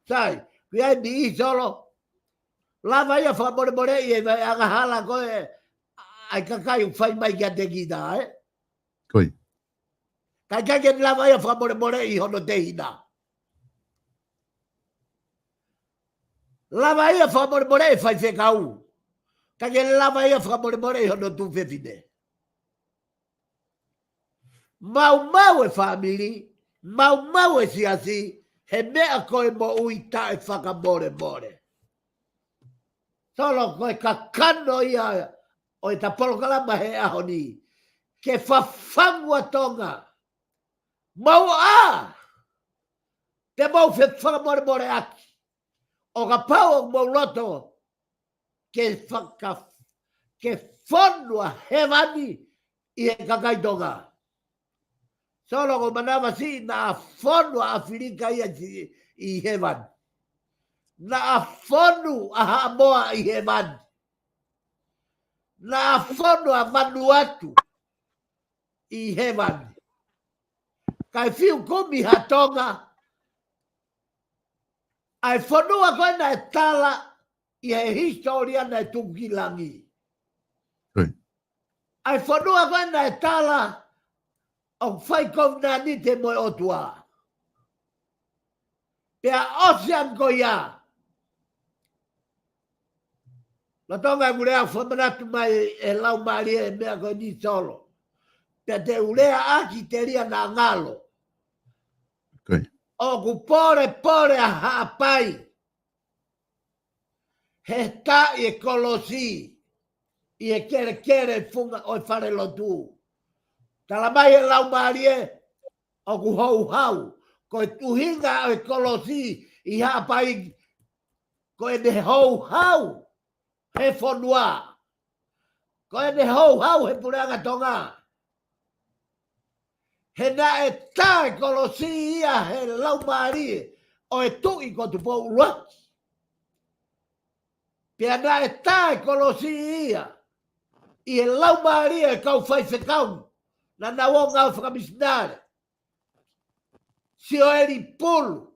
sai, ʻoku ʻi ai e niʻihi Solo, lava ia ʻo fakamolemoleʻi e, e angahala ko ē ʻa e kakai ʻoku fai mai kiate kita, ē? Ko ia. Ka ʻikai ke lava ia ʻo fakamolemoleʻi hono tehina. Lava ia ʻo fakamolemoleʻi e faifekau. Ka ʻikai ke lava ia ʻo fakamolemoleʻi hono tuofefine. Maumau e fāmili, maumau e siasi, he meʻa ko e moʻui taʻefakamolemole. Solo, ko e kakano ia ʻo ʻeta polokalama he ʻaho ni, ke fafangu ʻa Tonga. Mou ʻā, te mou fefakamolemoleʻaki. ʻO kapau ʻoku mou loto ke faka-, ke fonu ʻa hēvani ʻi he kakai Tonga. Solo, ʻoku ou manavasiʻi naʻa fonu ʻa ʻAfilika ia ʻi, ʻi hēvani. Naʻa fonu ʻa Haʻamoa ʻi hēvani. Naʻa fonu ʻa Vanuatu ʻi hēvani. Kae fiu kumi ʻa Tonga, ʻa e fonua ko ē naʻe tala ʻi he hisitōlia naʻe tuku ki langi. ʻIo. ʻA e fonua ko ē naʻe tala ʻoku fai kovinānite mo e ʻOtua. Pea ʻosi ange ko ia. Lolotonga ʻeku lea, fakamanatu mai ʻe he Laumālie e meʻa ko eni, Solo. Pea te u leaʻaki telia naʻa ngalo. ʻIo. ʻOku polepole ʻa Haʻapai he taaʻi e kolosi ʻi he kelekele funga ʻo e falelotu. Tala mai ʻe he Laumālie ʻoku houhau. Ko e ʻuhinga ʻo e kolosi ʻi Haʻapai, ko ʻene houhau he fonua. Ko ʻene houhau he puleʻanga Tonga. He naʻe tā e kolosi ia he Laumālie ʻo e Tuʻi ko Tupou ʻUluaki. Pea naʻe tā e kolosi ia ʻi he laumālie e kau faifekau naʻa nau ō ngāue fakamisinale. Sioeli Pulu,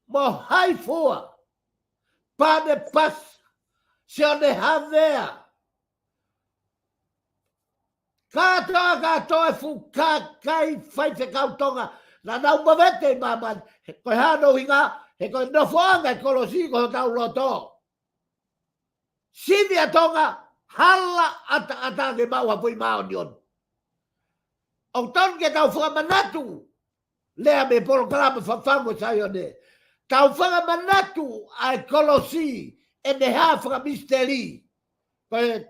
Mohaifua, Pane Pasa, Sione Havea, kātoa, kātoa e fuʻu kakai faifekau Tonga naʻa nau movete ʻi māmani. He ko e hā hono ʻuhinga? He ko e nofoʻanga e kolosi ko hotau loto. Sivi ʻa Tonga, hala ʻataʻatā ke maʻu ha foʻi māʻoniʻoni. ʻOku totonu ke tau fakamanatu, lea mei he polokalama Fafangu ʻa Saione. Tau fakamanatu ʻa e kolosi, ʻene hā fakamisiteli. Ko e,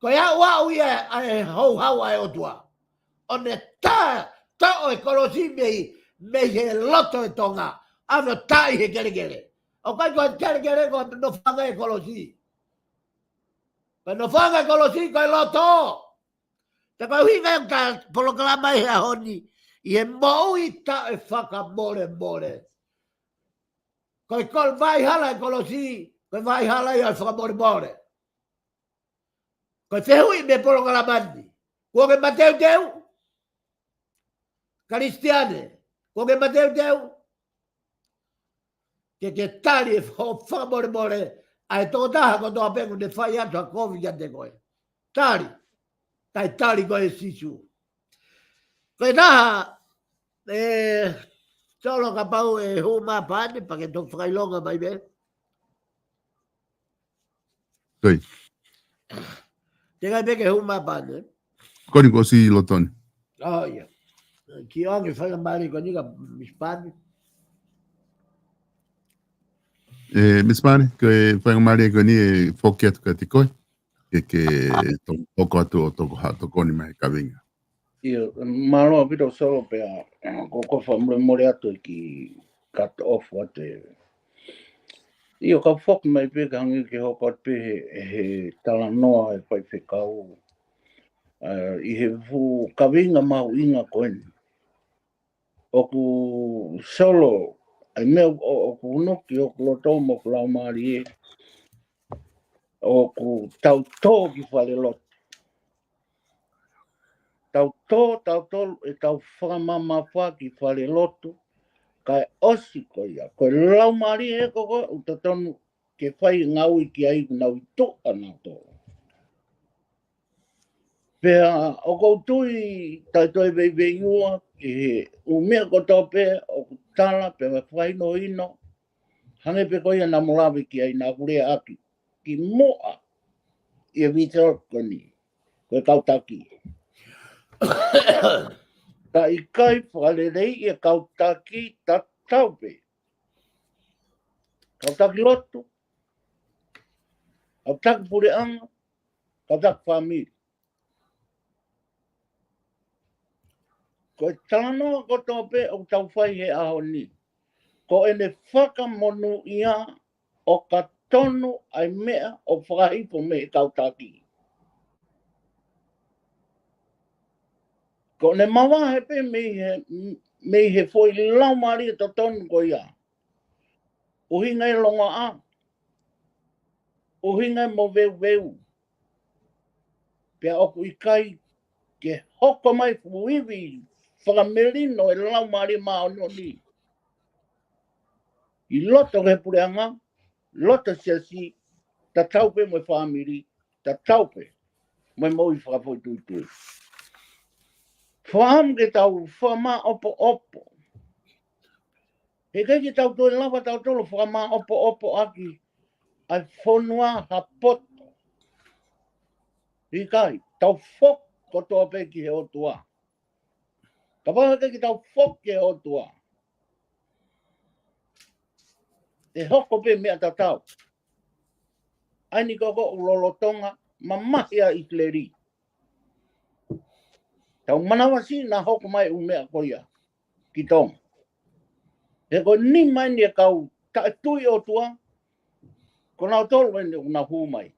ko e aʻuaʻu ia ʻa e houhau ʻa e ʻOtua. ʻO ne tā, toʻo e kolosi mei, mei he loto e Tonga. ʻAve ʻo taaʻi he kelekele. ʻOku ʻikai ko e kelekele ko e nofoʻanga e kolosi. Ko e nofoʻanga e kolosi ko e loto. Pea ko e ʻuhinga ia ʻoku ta polokalama he ʻaho ni, ʻi he moʻui taʻefakamolemole. Ko e kol-, vaʻa hala e kolosi, ko e vaʻa hala ia ʻo e fakamolemole. Ko e fehuʻi mei he polokalama ni. Kuo ke mateuteu? Kalisitiane, kuo ke mateuteu? Ke ke tali e fo-, fakamolemole ʻa e tokotaha kotoa pē ʻoku ne fai atu ha kovi kiate koe. Tali. Kae tali koe ʻe Sīsū. Ko e taha, ē, Solo, kapau ʻe hū mai ʻa Pane, pea ke toki fakaʻilonga mai pē. Toi. Te kai pē ke hū mai ʻa Pane. Ko eni kuo ʻosi loto ni. ʻOi, ʻio. Kiʻi ʻoange faingamālie ko eni kia Miss Pane. Ē, Miss Pane, ko e faingamālie ko eni ʻe foki atu kiate koe. Ke, ke to-, hoko atu ʻo toko ha-, tokoni mai he kaveinga. ʻIo, mālō ʻaupito Solo pea, ko, ko e fakamolemole atu e kiʻi cut off atu ē. ʻIo, kau foki mai pē ka hangē ke hoko atu pē he, he talanoa e faifekau. ʻA, ʻi he fuʻu kaveinga mahuʻinga ko eni. ʻOku Solo, ʻa e meʻa ʻo, ʻoku hunuki hoku loto mo hoku laumālie. ʻOku tau tō ki falelotu. Tau tō, tau tō, ʻe tau fakamamafa ki falelotu, kae ʻosi ko ia. Ko e laumālie ē ko ē, ʻoku totonu ke fai ngāue ki ai ʻoku nau ʻi tuʻa nautolu. Pea ʻoku ou tui taʻe toe veiveiua ki he ʻū meʻa kotoa pē ʻoku tala pea fakahinohino. Hangē pē ko ia naʻa mo lave ki ai naʻa ku leaʻaki kimuʻa ʻi he vitiō ko eni, ko e kau taki. Ka ʻikai fakaleleiʻi e kau taki, ta tatau pē. Kau taki lotu, kau taki puleʻanga, kau taki fāmili. Ko e talanoa kotoa pē ʻoku tau fai he ʻaho ni, ko ʻene fakamonūʻia ʻo ka tonu ʻa e meʻa ʻoku fakahifo mei he kau taki. Ko ʻene mavahe pē mei he, mei he foʻi laumālie totonu ko ia. ʻUhinga e longoaʻa, ʻuhinga e moveuveu. Pea ʻoku ʻikai ke hoko mai fuʻu ivi fakamelino e Laumālie Māʻoniʻoni ʻi loto he puleʻanga, loto siasi, tatau pē mo e fāmili, tatau pē mo e moʻui fakafoʻituitui. Fakaʻamu ke tau fakamaʻopoʻopo. He ʻikai ke tau toe lava tautolu fakamaʻopoʻopo ʻaki ʻa e fonua ha poto. ʻIkai, tau foki kotoa pē ki he ʻOtua. Kapau he ʻikai ke tau foki ki he ʻOtua, ʻe hoko pē meʻa tatau. ʻA eni ko ē ʻoku lolotonga mamahi ʻa ʻIsileli. Tau manavasiʻi naʻa hoko mai ʻū meʻa ko ia ki Tonga. He ko e nima eni e kau taʻetui ʻOtua, ko nautolu eni ʻoku nau hū mai.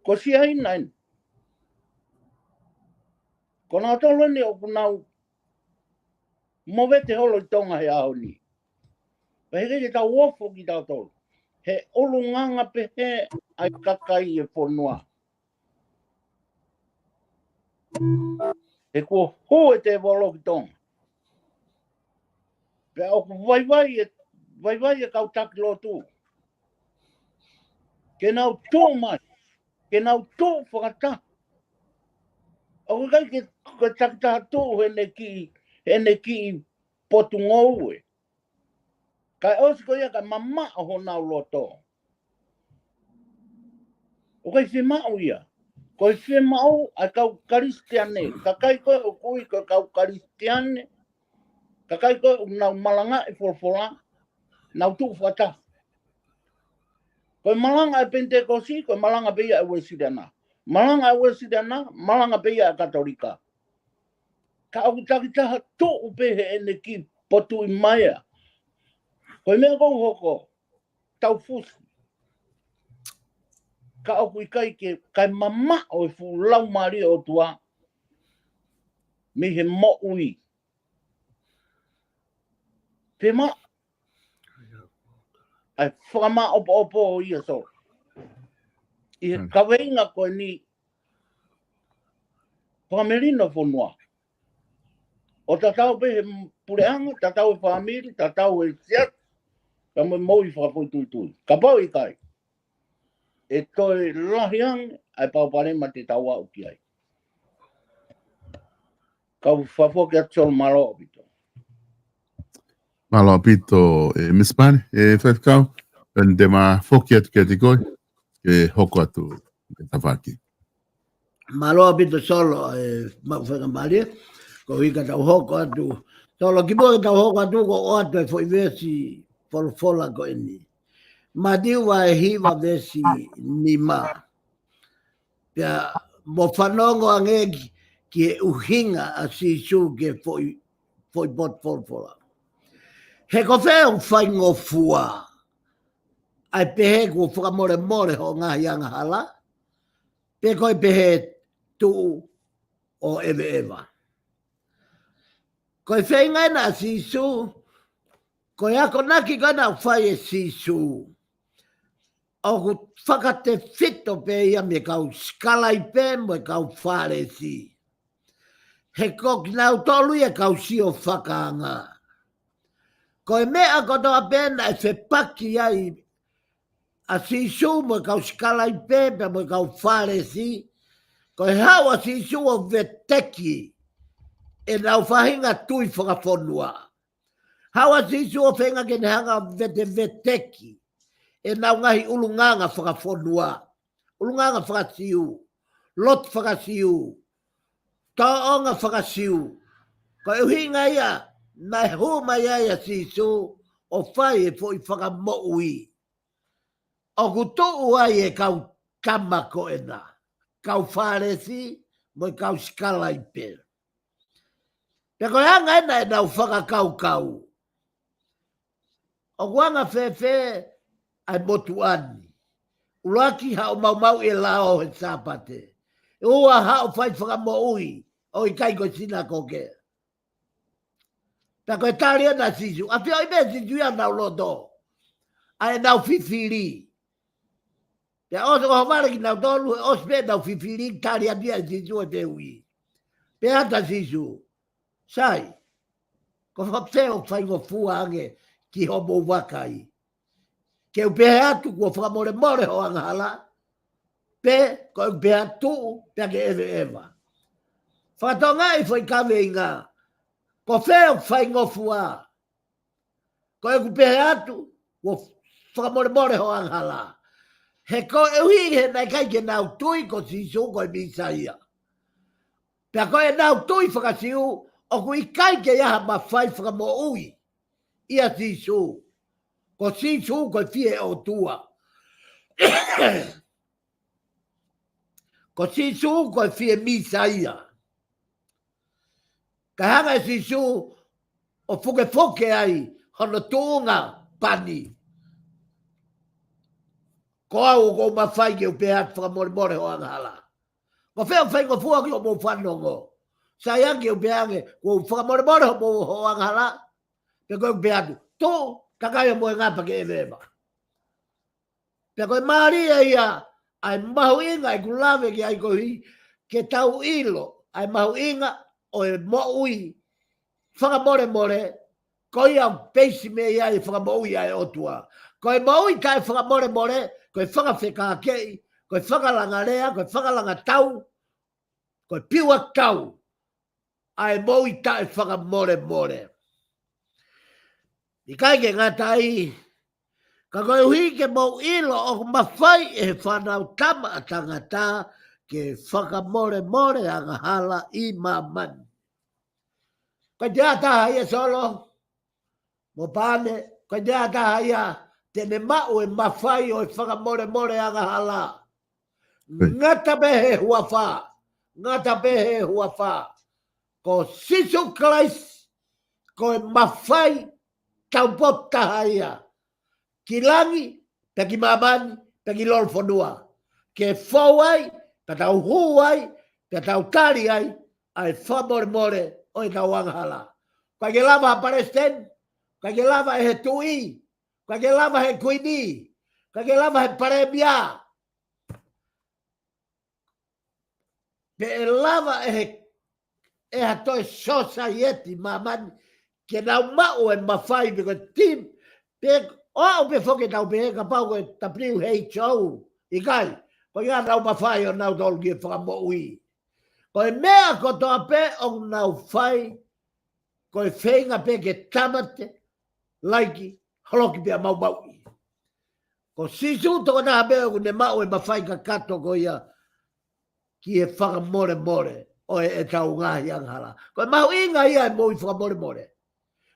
Ko Siaina eni. Ko nautolu eni ʻoku nau movete holo ʻi Tonga he ʻaho ni. Pea he ʻikai ke tau ofo kitautolu. He ʻulungaanga pehē ʻa e kakai e fonua. He kuo hū e tēvolo ki Tonga. Pea ʻoku vaivai e, vaivai e kau taki lotu ke nau tuʻu mai, ke nau tuʻu fakataha. ʻOku ʻikai ke, ke takitaha tuʻu heʻene kiʻi, heʻene kiʻi potungāue. Kae ʻosi ko ia kae mamaʻo honau loto. ʻOku ʻikai fiemaʻu ia. Ko e fiemaʻu ʻa e kau Kalisitiane, kakai ko ē ʻoku ui ko e kau Kalisitiane, kakai ko ē ʻoku nau malangaʻi folofola, nau tuʻu fakataha. Ko e malanga ʻa e Penitekosi, ko e malanga pē ia ʻa e Uēsiliana. Malanga ʻa e Uēsiliana, malanga pē ia ʻa e Katolika. Ka ʻoku takitaha tuʻu pē heʻene kiʻi potuʻi mai ia. Ko e meʻa ʻoku hoko, tau fusi. Ka ʻoku ʻikai ke, kae mamaʻo e fuʻu Laumālie ʻo e ʻOtua mei he moʻui. Fiemaʻu ʻa e fakamaʻopoʻopo ʻo ia, Solo. ʻI he Hmm. kaveinga ko eni, fakamelino fonua. ʻO tatau pē he puleʻanga, tatau he fāmili, tatau he siasi, ka mo e moʻui fakafoʻituitui. Kapau ʻikai, ʻe toe lahi ange ʻa e palopalema te tau aʻu ki ai. Kau fakafoki atu, Solo, mālō ʻaupito. Mālō ʻaupito, ē, Misi Pani, ē, Faifekau, ʻe te ma foki atu kiate koe, ke hoko atu e tafaʻaki. Mālō ʻaupito, Solo, ē, maʻu faingamālie, ko e ʻuhi ka tau hoko atu. Solo, kimuʻa ke tau hoko atu, ko e ʻoatu e foʻi veesi folofola ko eni. Mātiu vahe hiva veesi nima. Pea mo fanongo ange ki, ki he ʻuhinga ʻa Sīsū ki he foʻi, foʻi potu folofola. He ko fē ʻoku faingofua, ʻa e pehē kuo fakamolemole hoʻo ngaahi angahala, pe ko e pehē tuʻu ʻo ʻeveʻeva. Ko e feinga ena ʻa Sīsū, ko e akonaki ko ena ʻoku fai ʻe Sīsū, ʻoku fakatefito pē ia mei he kau sikalaipe mo e kau Fālesi. He ko kinautolu ia e kau sio fakaanga. Ko e meʻa kotoa pē naʻe fepaki ai ʻa Sīsū mo e kau sikalaipe pea mo e kau Fālesi, ko e haʻu ʻa Sīsū ʻo veteki ʻenau faʻahinga tui fakafonua. Haʻu ʻa Sīsū ʻo feinga ke ne hanga ʻo veteveteki ʻenau ngaahi ʻulungaanga fakafonua, ʻulungaanga faka-Siu, lotu faka-Siu, tōʻonga faka-Siu. Ko e ʻuhinga ia naʻe hū mai ai ʻa Sīsū ʻo fai e foʻi fakamoʻui. ʻOku tuʻu ai e kau tama ko ena, kau Fālesi mo e kau sikalaipe. Pea ko e anga ena ʻenau fakakaukau. ʻOku anga fēfē ʻa e motuʻa ni? ʻUluaki, haʻu ʻo maumauʻi e lao he Sāpate. Ua, haʻu ʻo fai fakamoʻui ʻo ʻikai ko e sinakoke. Pea ko e tali ena ʻa Sīsū, ʻafioʻi pē ʻe Sīsū ia ʻenau loto, ʻa ʻenau fifili. Pea ʻosi ʻo ʻohovale kinautolu, ʻosi pē ʻenau fifili, tali atu ia ʻe Sīsū e fehuʻi. Pehē atu ʻa Sīsū, sai, ko fē ʻoku faingofua ange ki hoʻomou vakai? Ke u pehē atu kuo fakamolemole hoʻo angahala, pe ko ʻeku pehē atu pea ke ʻeveʻeva? Fakatokangaʻi e foʻi kaveinga, ko fē ʻoku faingofua? Ko ʻeku pehē atu kuo fakamolemole hoʻo angahala. He koeʻuhi he naʻe ʻikai ke nau tui ko Sīsū ko e Mīsaia. Pea ko ʻenau tui faka-Siu, ʻoku ʻikai ke ʻi ai ha mafai fakamoʻui ʻia Sīsū. Ko Sīsū ko e fie ʻOtua. Ko Sīsū ko e fie Mīsaia. Kae hanga ʻe Sīsū ʻo fukefuke ai hono tuʻunga pani. Ko au ʻoku ou mafai ke u pehē atu fakamolemole hoʻo angahala. Ko fē ʻoku faingofua ki hoʻomou fanongo? Sai ange ke u pehē ange kuo u fakamolemole hoʻomou, hoʻo angahala, pe ko ʻeku pehē atu, tuʻu, takai ʻo mohenga pea ke ʻeveʻeva? Pea ko e mālie ia ʻa e mahuʻinga ʻeku lave ki ai koeʻuhi ke tau ʻilo ʻa e mahuʻinga ʻo e moʻui fakamolemole, ko ia ʻoku peisi mei ai e fakamoʻui ʻa e ʻOtua. Ko e moʻui taʻefakamolemole, ko e fakafekākeʻi, ko e fakalangalea, ko e fakalangatau, ko e piuakau ʻa e moʻui taʻefakamolemole. ʻIkai ke ngata ai, ka koeʻuhi ke mou ʻilo ʻoku mafai ʻe he Fanautama ʻa Tangata ke fakamolemole angahala ʻi māmani. Ko e taha ia Solo mo Pane, ko e taha ia te ne maʻu e mafai ʻo e fakamolemole angahala. Ngata pē he huafa, ngata pē he huafa. Ko Sīsū Kalaisi, ko e mafai taupotu taha ia ki langi, pea ki māmani, pea ki lolofonua. Ke fou ai, pea tau hū ai, pea tau tali ai ʻa e fakamolemole ʻo ʻetau angahala. ʻIkai ke lava ha palesiteni, ʻikai ke lava ʻe he tuʻi, ʻikai ke lava he kuini, ʻikai ke lava he palēmia. Pe ʻe lava ʻe he, ʻe ha toe sōsaieti māmani ke nau maʻu e mafai pe ko e tim, pe ʻo aʻu pē foki ʻetau pehē kapau ko e W H O, ʻikai, ko ia nau mafai ʻo nau tolu ki he fakamoʻui. Ko e meʻa kotoa pē ʻoku nau fai, ko e feinga pē ke tāmate, laiki, holoki pea maumauʻi. Ko Sīsū tokotaha pē ʻoku ne maʻu e mafai kakato ko ia ki he fakamolemole ʻo e, ʻetau ngaahi angahala. Ko e mahuʻinga ia e moʻui fakamolemole.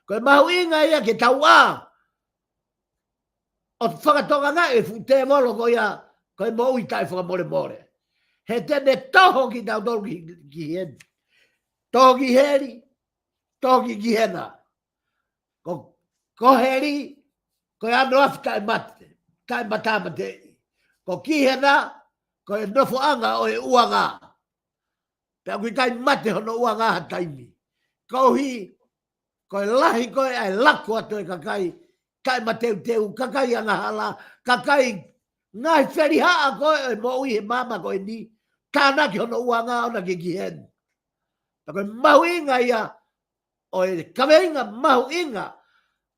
Ko e mahuʻinga ia ke tau ʻā ʻo fakatokangaʻi e fuʻu tēvolo ko ia, ko e moʻui taʻefakamolemole. He te ne toho kitautolu ki, ki heni. Toho ki heli, toho ki Kihena. Ko, ko heli, ko e ano afi taʻemate, taʻematāmateʻi. Ko Kihena, ko e nofoʻanga ʻo e ʻuanga. Pea ʻoku ʻikai mate hono ʻuanga ha taimi. Koeʻuhi, ko e lahi ko ē ʻa e laku atu e kakai taʻemateuteu, kakai angahala, kakai ngaahi felihaʻa ko ē ʻo e moʻui he māmani ko eni, tānaki hono ʻuanga ʻo na ke Kihena. Pea ko e mahuʻinga ia, ʻo e kaveinga mahuʻinga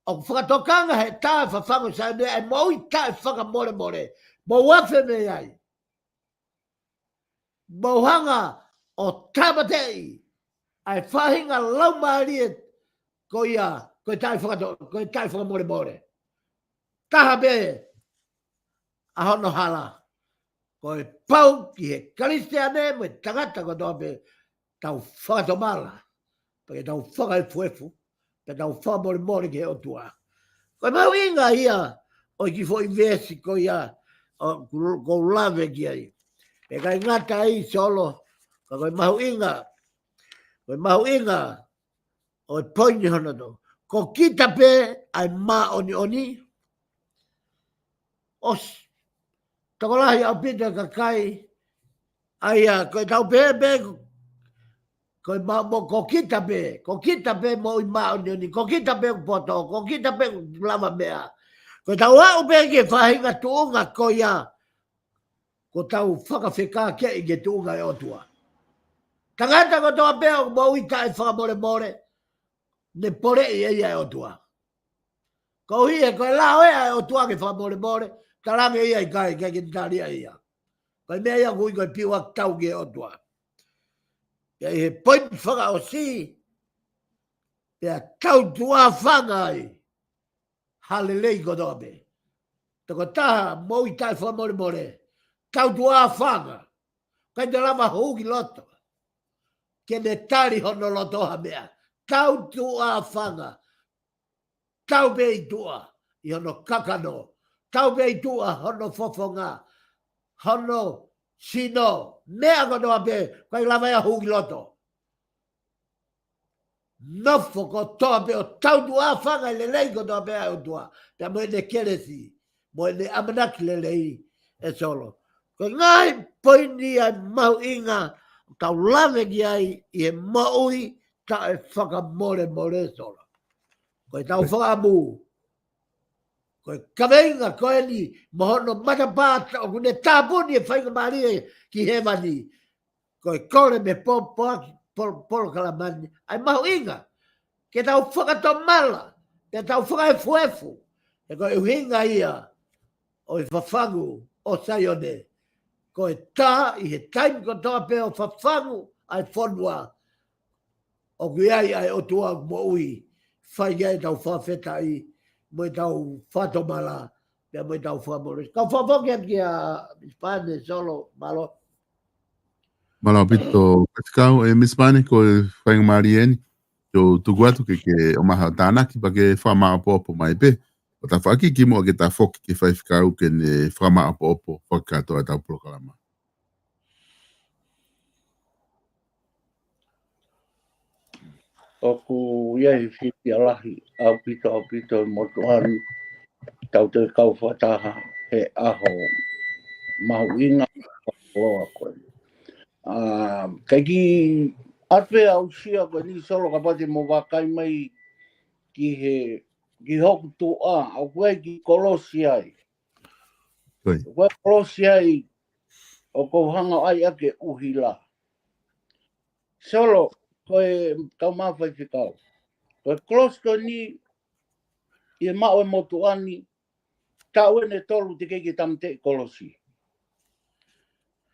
ʻoku fakatokanga he tā fafangu Saione ʻa e moʻui taʻefakamolemole. Mou afe mei ai. Mou hanga ʻo tāmateʻi ʻa e faʻahinga laumālie ko ia, ko e taʻefakato-, ko e taʻefakamolemole. Taha pē ʻa hono hala. Ko e pau ki he Kalisitiane mo e tangata kotoa pē, tau fakatomala. Pea ke tau fakaefuefu, pea tau fakamolemole ki he ʻOtua. Ko e mahuʻinga ia ʻo e kiʻi foʻi veesi ko ia ʻoku ou lave ki ai. Pea ʻikai ngata ai Solo, ka ko e mahuʻinga, ko e mahuʻinga ʻo e poini hono tolu. Ko kita pē ʻa e māʻoniʻoni. ʻOsi. Tokolahi ʻaupito e kakai ʻa ia, ko e tau pehē pē, ko e ma-, mo ko kita pē, ko kita pē moʻui māʻoniʻoni, ko kita pē ʻoku poto, ko kita pē ʻoku lava meʻa. Ko e tau aʻu pē ki he faʻahinga tuʻunga ko ia, ko e tau fakafekākeʻi ki he tuʻunga ʻo e ʻOtua. Tangata kotoa pē ʻoku moʻui taʻefakamolemole, ne poleʻi ʻe ia e ʻOtua. Koeʻuhi he ko e lao ʻa e ʻOtua ke fakamolemole, talaange ia ʻikai, ʻikai ke ne tali ia. Ko e meʻa ia ʻoku ui ko e piu ʻaki tau ki he ʻOtua. Pea ʻi he poini fakaʻosi, pea tau tuʻa fanga ai ha lelei kotoa pē. Tokotaha moʻui taʻefakamolemole, tau tuʻa fanga. ʻIkai te lava hū ki loto ke ne tali hono loto ha meʻa. Tau tuʻa fanga. Tau pē ʻi tuʻa ʻi hono kakano. Tau pē ʻi tuʻa hono fofonga, hono sino, meʻa kotoa pē, ʻikai lava ia hū ki loto. Nofo kotoa pē ʻo tau tuʻa fanga e lelei kotoa pē ʻa e ʻOtua, pea mo ʻene kelesi, mo ʻene ʻamanaki lelei ʻe Solo. Ko e ngaahi poini ia mahuʻinga ʻoku tau lave ki ai ʻi he moʻui taʻefakamolemole Solo. Ko e tau fakaʻamu, ko e kaveinga ko eni mo hono matapā ʻoku ne tāpuni e faingamālie ki hēvani. Ko e kole mei he pō-, pō-, pō-, polokalama ni. ʻA e mahuʻinga ke tau fakatomala, ke tau fakaefuefu. He ko e ʻuhinga ia ʻo e fafangu ʻo Saione. Ko e tā ʻi he taimi kotoa pē ʻo fafangu ʻa e fonua, ʻoku ʻi ai ʻa e ʻOtua moʻui, fai ai ʻetau fakafetaʻi, mo ʻetau fakatomala, pea mo ʻetau fakamolesi. Kau fakafoki atu kia Miss Pane, Solo, mālō. Mālō ʻaupito, Faifekau, ʻe Miss Pane, ko e faingamālie eni, te u tuku atu ke, ke ʻomai haʻo tānaki, pea ke fakamāʻopoʻopo mai pē. ʻO tafaʻaki kimuʻa ke ta foki ki he Faifekau ke ne fakamāʻopoʻopo fakakātoa ʻetau polokalama. ʻOku ʻi ai e fiefia lahi ʻaupito, ʻaupito e motuʻa ni, tau toe kau fakataha he ʻaho mahuʻinga loa ko eni. ʻA, ʻikai ke ʻatu pē au sia ko eni Solo kapau te mo vakai mai ki he, ki hoku tuʻa, ʻoku ʻi ai e kiʻi kolosi ai. ʻOku ʻi ai e kolosi ai, ʻoku ou hanga ʻo ʻai ʻaki e ʻuhila. Solo, ko e kau mā Faifekau. Ko e kolosi ko eni, ʻi he maʻu e motuʻa ni, taʻu eni ʻe tolu teʻeki ke tāmateʻi kolosi.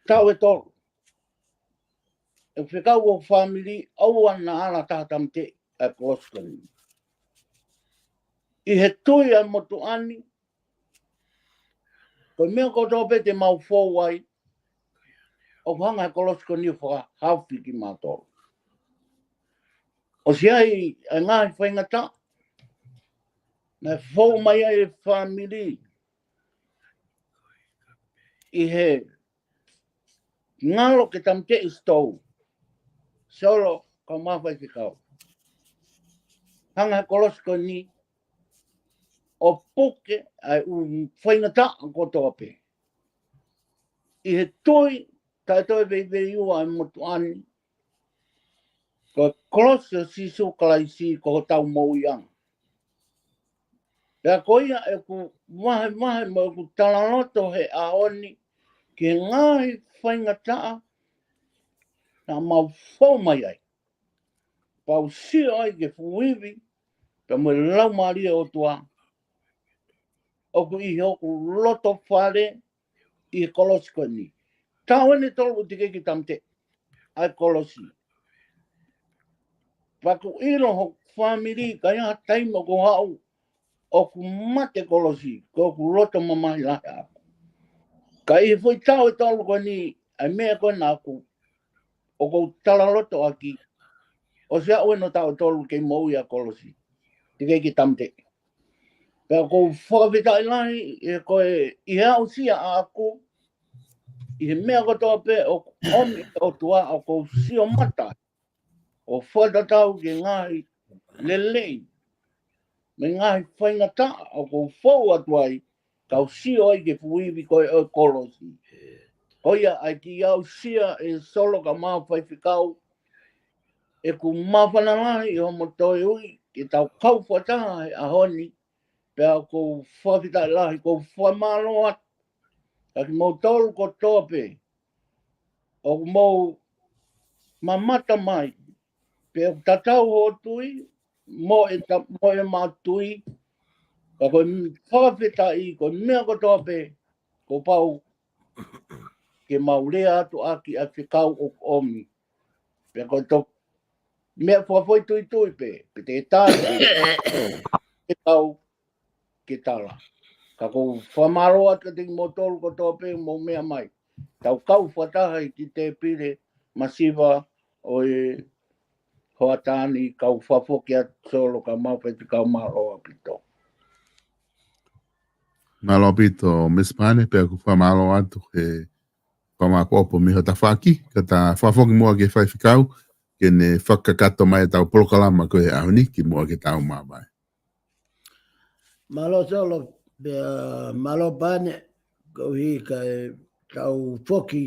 Taʻu ʻe tolu. ʻE fekau ʻo fāmili, ʻoua naʻa ala taha tāmateʻi ʻa e kolosi ko eni. ʻI he tui ʻa e motuʻa ni, ko e meʻa kotoa pē te mau fou ai, ʻoku hanga he kolosi ko eni ʻo fakahaofi kimautolu. ʻOsi ʻi ai e ngaahi faingataʻa, naʻe fou mai ai e fāmili ʻi he ngalo ke tāmateʻi sitou. Solo, kau mā Faifekau. Hanga he kolosi ko eni ʻo puke ʻa e ʻū faingataʻa kotoa pē. ʻI he tui taʻetoveiveiua ʻa e motuʻa ni, ko e kolosi ʻo Sīsū Kalaisi ko hotau moʻuiʻanga. Pea ko ia ʻeku vahevahe mo ʻeku talaloto he ʻaho ni ki he ngaahi faingataʻa naʻa mau fou mai ai. Pea u sio ai ki he fuʻu ivi, pea mo e Laumālie ʻo e ʻOtua, ʻoku ʻi hoku loto fale ʻi he kolosi ko eni. Taʻu eni ʻe tolu teʻeki ke tāmateʻi ʻa e kolosi. Pea ʻoku ʻilo hoku fāmili, ʻikai ha taimi ʻoku ou haʻu ʻoku mate kolosi, ko ʻeku loto mamahi lahi ʻaʻaku. Ka ʻi he foʻi taʻu ʻe tolu ko eni, ʻa e meʻa ko ena ʻoku, ʻoku ou talaloto ʻaki, ʻOsi aʻu eni ʻo taʻu ʻe tolu kei moʻui ʻa Kolosi. Teʻeki ke tāmateʻi. Pea ʻoku ou fakafetaʻi lahi, ʻe ko e, ʻi he aʻusia ʻaʻaku, ʻi he meʻa kotoa pē ʻoku ʻomi ʻe he ʻOtua ʻoku ou sio mata, ʻo fakatatau ki he ngaahi lelei, mo e ngaahi faingataʻa ʻoku ou fou atu ai, kau sio ai ki he fuʻu ivi ko ē ʻo e Kolosi. Ko ia ʻa e kiʻi aʻusia ʻe Solo kae ʻumaʻā Faifekau, ʻoku māfana lahi ʻi hoʻomou toe ui ke tau kau fakataha he ʻaho ni, pea ʻoku ou fakafetaʻi lahi, ʻoku ou fakamālō atu kiate kimoutolu kotoa pē ʻoku mou mamata mai, pea ʻoku tatau hoʻo tui mo e ta-, mo ʻema tui, ka ko e fakafetaʻi, ko e meʻa kotoa pē, kuo pau ke mau lea atu ʻaki ʻa e fekau ʻoku ʻomi. Pea ko e tō meʻa fakafoʻituitui pē, pe te tai, fekau ke tala. Ka ʻoku ou fakamālō atu kiate kimoutolu kotoa pē mou meʻa mai. Tau kau fakataha ʻi he tēpile masiva ʻo e hoʻatā ni, kau fakafoki atu Solo kae ʻumaʻā Faifekau, mālō ʻaupito. Mālō ʻaupito, Misa Pane, pea ʻoku fakamālō atu he fakamāʻopoʻopo mei ho tafaʻaki, ka ta fakafoki muʻa ki he Faifekau, ke ne fakakakato mai ʻetau polokalama ko ē he ʻaho ni, kimuʻa ke tau māvae. Mālō Solo, pea mālō Pane, koeʻuhi kae tau foki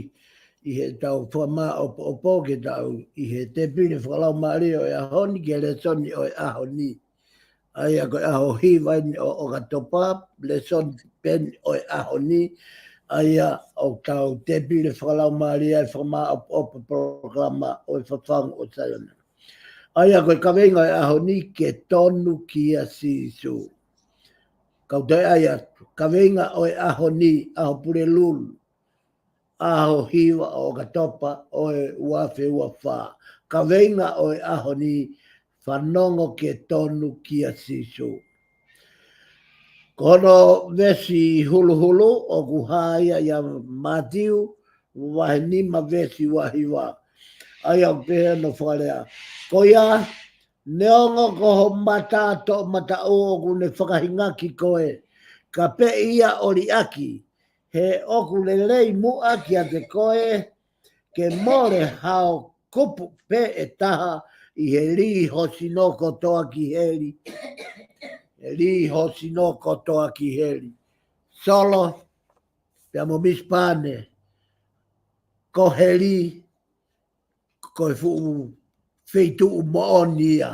ʻi heʻetau fakamāʻopoʻopo ke tau ʻi he tēpile fakalaumālie ʻo e ʻaho ni, ki he lēsoni ʻo e ʻaho ni. ʻA ia ko e ʻaho hiva eni ʻo ʻOkatopa, lēsoni pē eni ʻo e ʻaho ni, ʻa ia ʻoku tau tēpile fakalaumālie ai, fakamāʻopoʻopo polokalama ʻo e Fafangu ʻo Saione. ʻA ia ko e kaveinga ʻo e ʻaho ni, ke tonu kia Sīsū. Kau toe ʻai atu, kaveinga ʻo e ʻaho ni, ʻaho Pulelulu, ʻaho hiva ʻo ʻOkatopa ʻo e ua afe ua fā. Kaveinga ʻo e ʻaho ni, fanongo ke tonu kia Sīsū. Ko hono veesi huluhulu ʻoku hā ia ʻia Mātiu, vahe nima veesi ua hiva. ʻA ia ʻoku pehē hono fakalea. Ko ia, neongo ko ho mata toʻomataʻu ʻoku ne fakahingaki koe, ka pē ia ʻo liʻaki, he ʻoku lelei muʻa kiate koe ke mole hao kupu pē ʻe taha ʻi he lī ho sino kotoa ki heli. He lī ho sino kotoa ki heli. Solo, pea mo Misa Pane, ko heli, ko e fuʻu feituʻu moʻoni ia.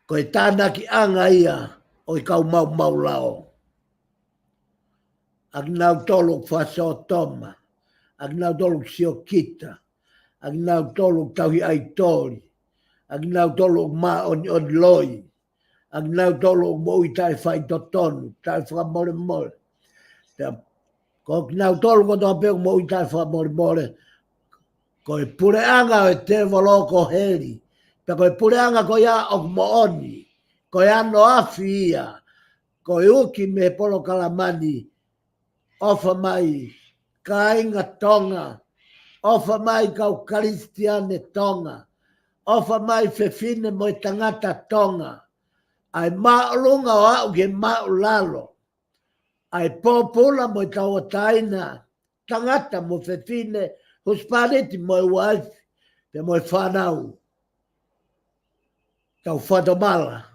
Ko e tānakiʻanga ia ʻo e kau maumau lao. ʻA kinautolu ʻoku fakasōtoma, ʻa kinautolu ʻoku siokita, ʻa kinautolu ʻoku tauhi ʻaitoli, ʻa kinautolu ʻoku māʻoniʻoni loi, ʻa kinautolu ʻoku moʻui taʻefaitotonu, taʻefakamolemole. Pea ko kinautolu kotoa pē ʻoku moʻui taʻefakamolemole, ko e puleʻanga ʻo e tēvolo ko heli. Pea ko e puleʻanga ko ia ʻoku moʻoni, ko e ano afi ia, ko e uki mei he polokalama ni, ʻofa mai kāinga Tonga, ʻofa mai kau Kalisitiane Tonga, ʻofa mai fefine mo e tangata Tonga, ʻa e māʻolunga ʻo aʻu ki he māʻulalo, ʻa e pōpula mo e tauʻatāina, tangata mo fefine, husepāniti mo e uaifi, pea mo e fānau. Tau fakatomala,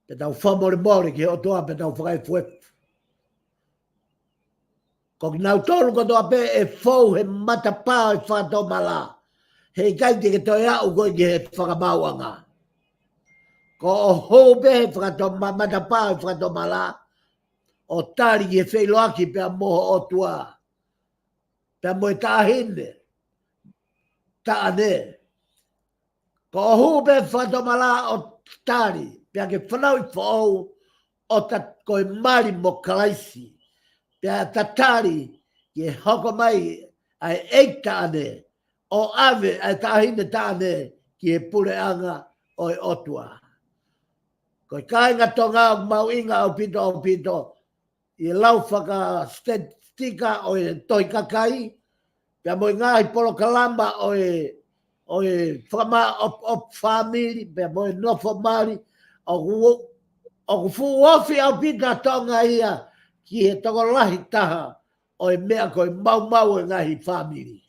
pea tau fakamolemole ki he ʻOtua, pea tau fakaefuefu. Ko kinautolu kotoa pē ʻe fou he matapā ʻo e fakatomala, heʻikai te ke toe aʻu koe ki he fakamaauʻanga. Ko hoʻo hū pē he fakatoma-, matapā ʻo e fakatomala, ʻo tali ki he feʻiloaki pea mo ho ʻOtua, pea mo e taʻahine, taʻane. Ko hoʻo hū pē he fakatomala ʻo tali, pea ke fanauʻi foʻou, ʻo ta-, ko e mali mo Kalaisi, pea tatali ke hoko mai ʻa e ʻeiki taʻane, ʻo ʻave ʻa e taʻahine taʻane ki he puleʻanga ʻo e ʻOtua. Ko e kāinga Tonga, ʻoku mahuʻinga ʻaupito, ʻaupito ʻi he lau fakasitetitika ʻo e Tohi Kakai, pea mo e ngaahi polokalama ʻo e ʻo e fakamaʻopoʻopo fāmili, pea mo e nofo mali, ʻoku, ʻoku fuʻu ofi ʻaupito ʻa Tonga ia ki he tokolahi taha ʻo e meʻa ko e maumau ʻo e ngaahi fāmili.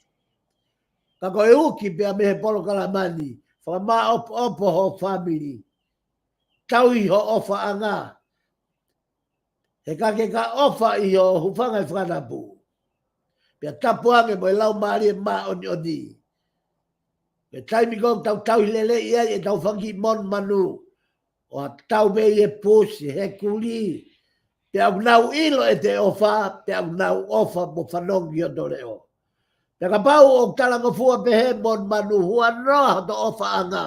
Ka ko e uki pea mei he polokalama ni, fakamaʻopoʻopo ho fāmili. Tauhi ho ʻofaʻanga. He ka ke ka ʻofa ʻi ho hūfanga he fakatapu, pea tapu ange mo e Laumālie Māʻoniʻoni. He taimi ko ē ʻoku tau tauhi lelei ai ʻetau fanga kiʻi monumanu, ʻo tau mei he pusi, he kulī, pea ʻoku nau ʻilo ʻete ʻofa, pea ʻoku nau ʻofa mo fanongo ki hoto leʻo. Pea kapau ʻoku talangofua pē he monumanu, huanoa hoto ʻofaʻanga.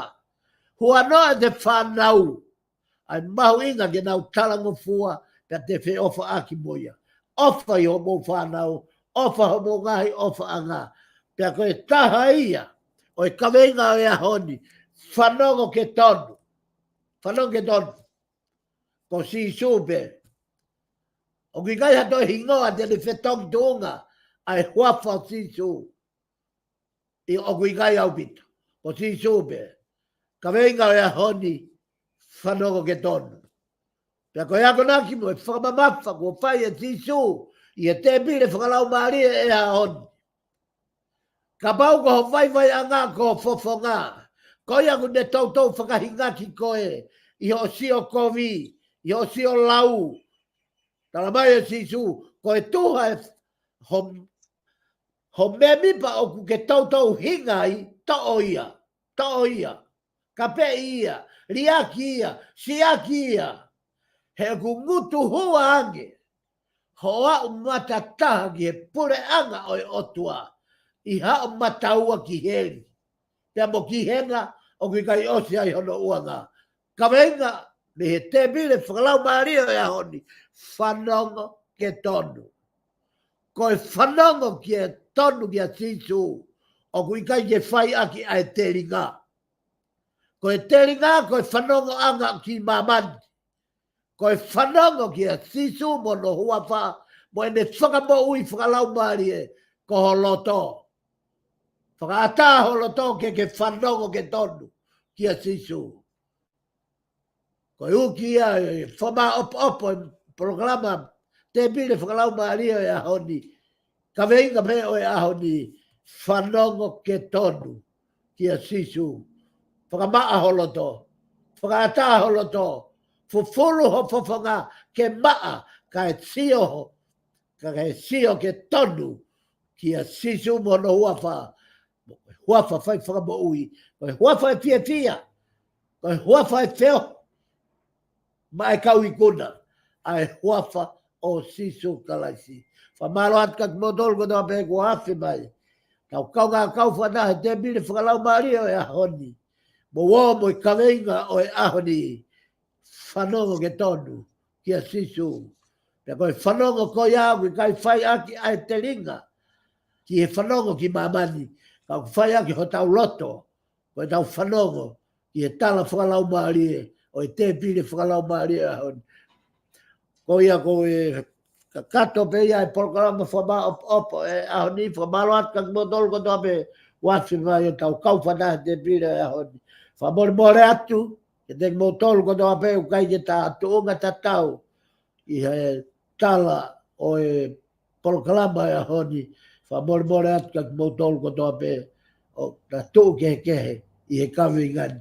Huanoa ʻete fānau. ʻA e mahuʻinga ke nau talangofua, pea te feʻofaʻaki mo ia. ʻOfa ʻi hoʻomou fānau, ʻofa hoʻomou ngaahi ʻofaʻanga. Pea ko e taha ia ʻo e kaveinga ʻo e ʻaho ni, fanongo ke tonu. Fanongo ke tonu. Ko Sīsū pē. ʻOku ʻikai ha toe hingoa te ne fetongi tuʻunga ʻa e huafa ʻo Sīsū. ʻIo, ʻoku ʻikai ʻaupito. Ko Sīsū pē. Kaveinga ʻo e ʻaho ni, fanongo ke tonu. Pea ko e akonaki mo e fakamamafa kuo fai ʻe Sīsū ʻi he tēpile fakalaumālie ʻo e ʻaho ni. Kapau ko ho vaivaiʻanga ko ho fofonga, ko ia ʻoku ne toutou fakahingaki koe ʻi hoʻo sio kovi, ʻi hoʻo sio lau. Talamai ʻe Sīsū, ko e tuha ʻe ho, ho mēmipa ʻoku ke toutou hinga ai, toʻo ia, toʻo ia. Kapeʻi ia, liʻaki ia, siʻaki ia. He ʻoku ngutu hua ange hoʻo aʻu matataha ki he puleʻanga ʻo e ʻOtua ʻi haʻo mataua ki heli. Pea mo ki henga, ʻoku ʻikai ʻosi ai hono ʻuanga. Kaveinga mei he tēpile fakalaumālie ʻo e ʻaho ni, fanongo ke tonu. Ko e fanongo ke tonu kia Sīsū, ʻoku ʻikai ke fai ʻaki ʻa e telinga. Ko e telinga, ko e fanongoʻanga ki māmani. Ko e fanongo kia Sīsū mo hono huafa, mo ʻene fakamoʻui fakalaumālie, ko ho loto. Fakaʻatā ho loto ke ke fanongo ke tonu kia Sīsū. Ko e uki ia ʻe fakamaʻopoʻopo e polokalama tēpile fakalaumālie ʻo e ʻaho ni. Kaveinga pē ʻo e ʻaho ni, fanongo ke tonu kia Sīsū. Fakamaʻa ho loto, fakaʻatā ho loto, fufulu ho fofonga ke maʻa, kae sio ho, kae sio ke tonu kia Sīsū mo hono huafa. Huafa fai fakamoʻui, ko e huafa ʻe fiefia, ko e huafa ʻe feohi maʻa e kau ikuna, ʻa e huafa ʻo Sīsū Kalaisi. Fakamālō atu kia kimoutolu kotoa pē kuo afe mai. Tau kaungā kau fakataha he tēpile fakalaumālie ʻo e ʻaho ni. Mou ō mo e kaveinga ʻo e ʻaho ni, fanongo ke tonu kia Sīsū. Pea ko e fanongo ko ia ʻoku ʻikai fai ʻaki ʻa e telinga ki he fanongo ki māmani, ka ʻoku fai ʻaki hotau loto, ko ʻetau fanongo ki he tala fakalaumālie ʻo e tēpile fakalaumālie ʻo e ʻaho ni. Ko ia ko e kakato pē ia e polokalama fakamaʻopoʻopo ʻo e ʻaho ni, fakamālō atu kia kimoutolu kotoa pē kuo afe mai ʻo tau kau fakataha he tēpile ʻo e ʻaho ni. Fakamolemole atu kiate kimoutolu kotoa pē ʻoku ʻikai ke ta tuʻunga tatau ʻi he tala ʻo e polokalama ʻo e ʻaho ni. Fakamolemole atu kia kimoutolu kotoa pē ʻoku ta tuʻu kehekehe ʻi he kaveinga ni.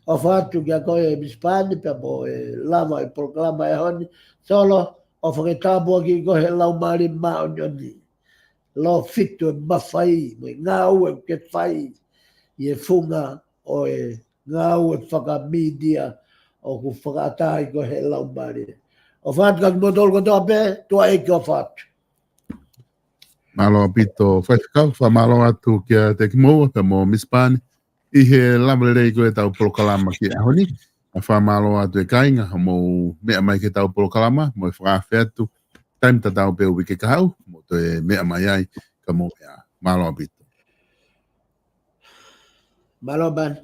ʻOfa atu kia koe Misi Pani pea mo e lava e polokalama ʻo e ʻaho ni. Solo, ʻofa ke tāpuakiʻi koe he Laumālie Māʻoniʻoni. Lōfitu e mafai mo e ngāue ʻoku ke fai ʻi he funga ʻo e ngāue fakamītia ʻoku fakaʻatā ai koe he Laumālie. ʻOfa atu kia kimoutolu kotoa pē, tuʻa ʻEiki ʻofa atu. Mālō ʻaupito faifekau, fakamālō atu kiate kimoua pea mo Misi Pani ʻi he lava lelei ko ē ʻetau polokalama ki he ʻaho ni. ʻA fakamālō atu e kāinga hoʻomou meʻa mai ki heʻetau polokalama, mo e fakaafe atu, taimi tatau pē uike kahaʻu, mou toe meʻa mai ai, ka mou meʻa. Mālō ʻaupito. Mālō Pani.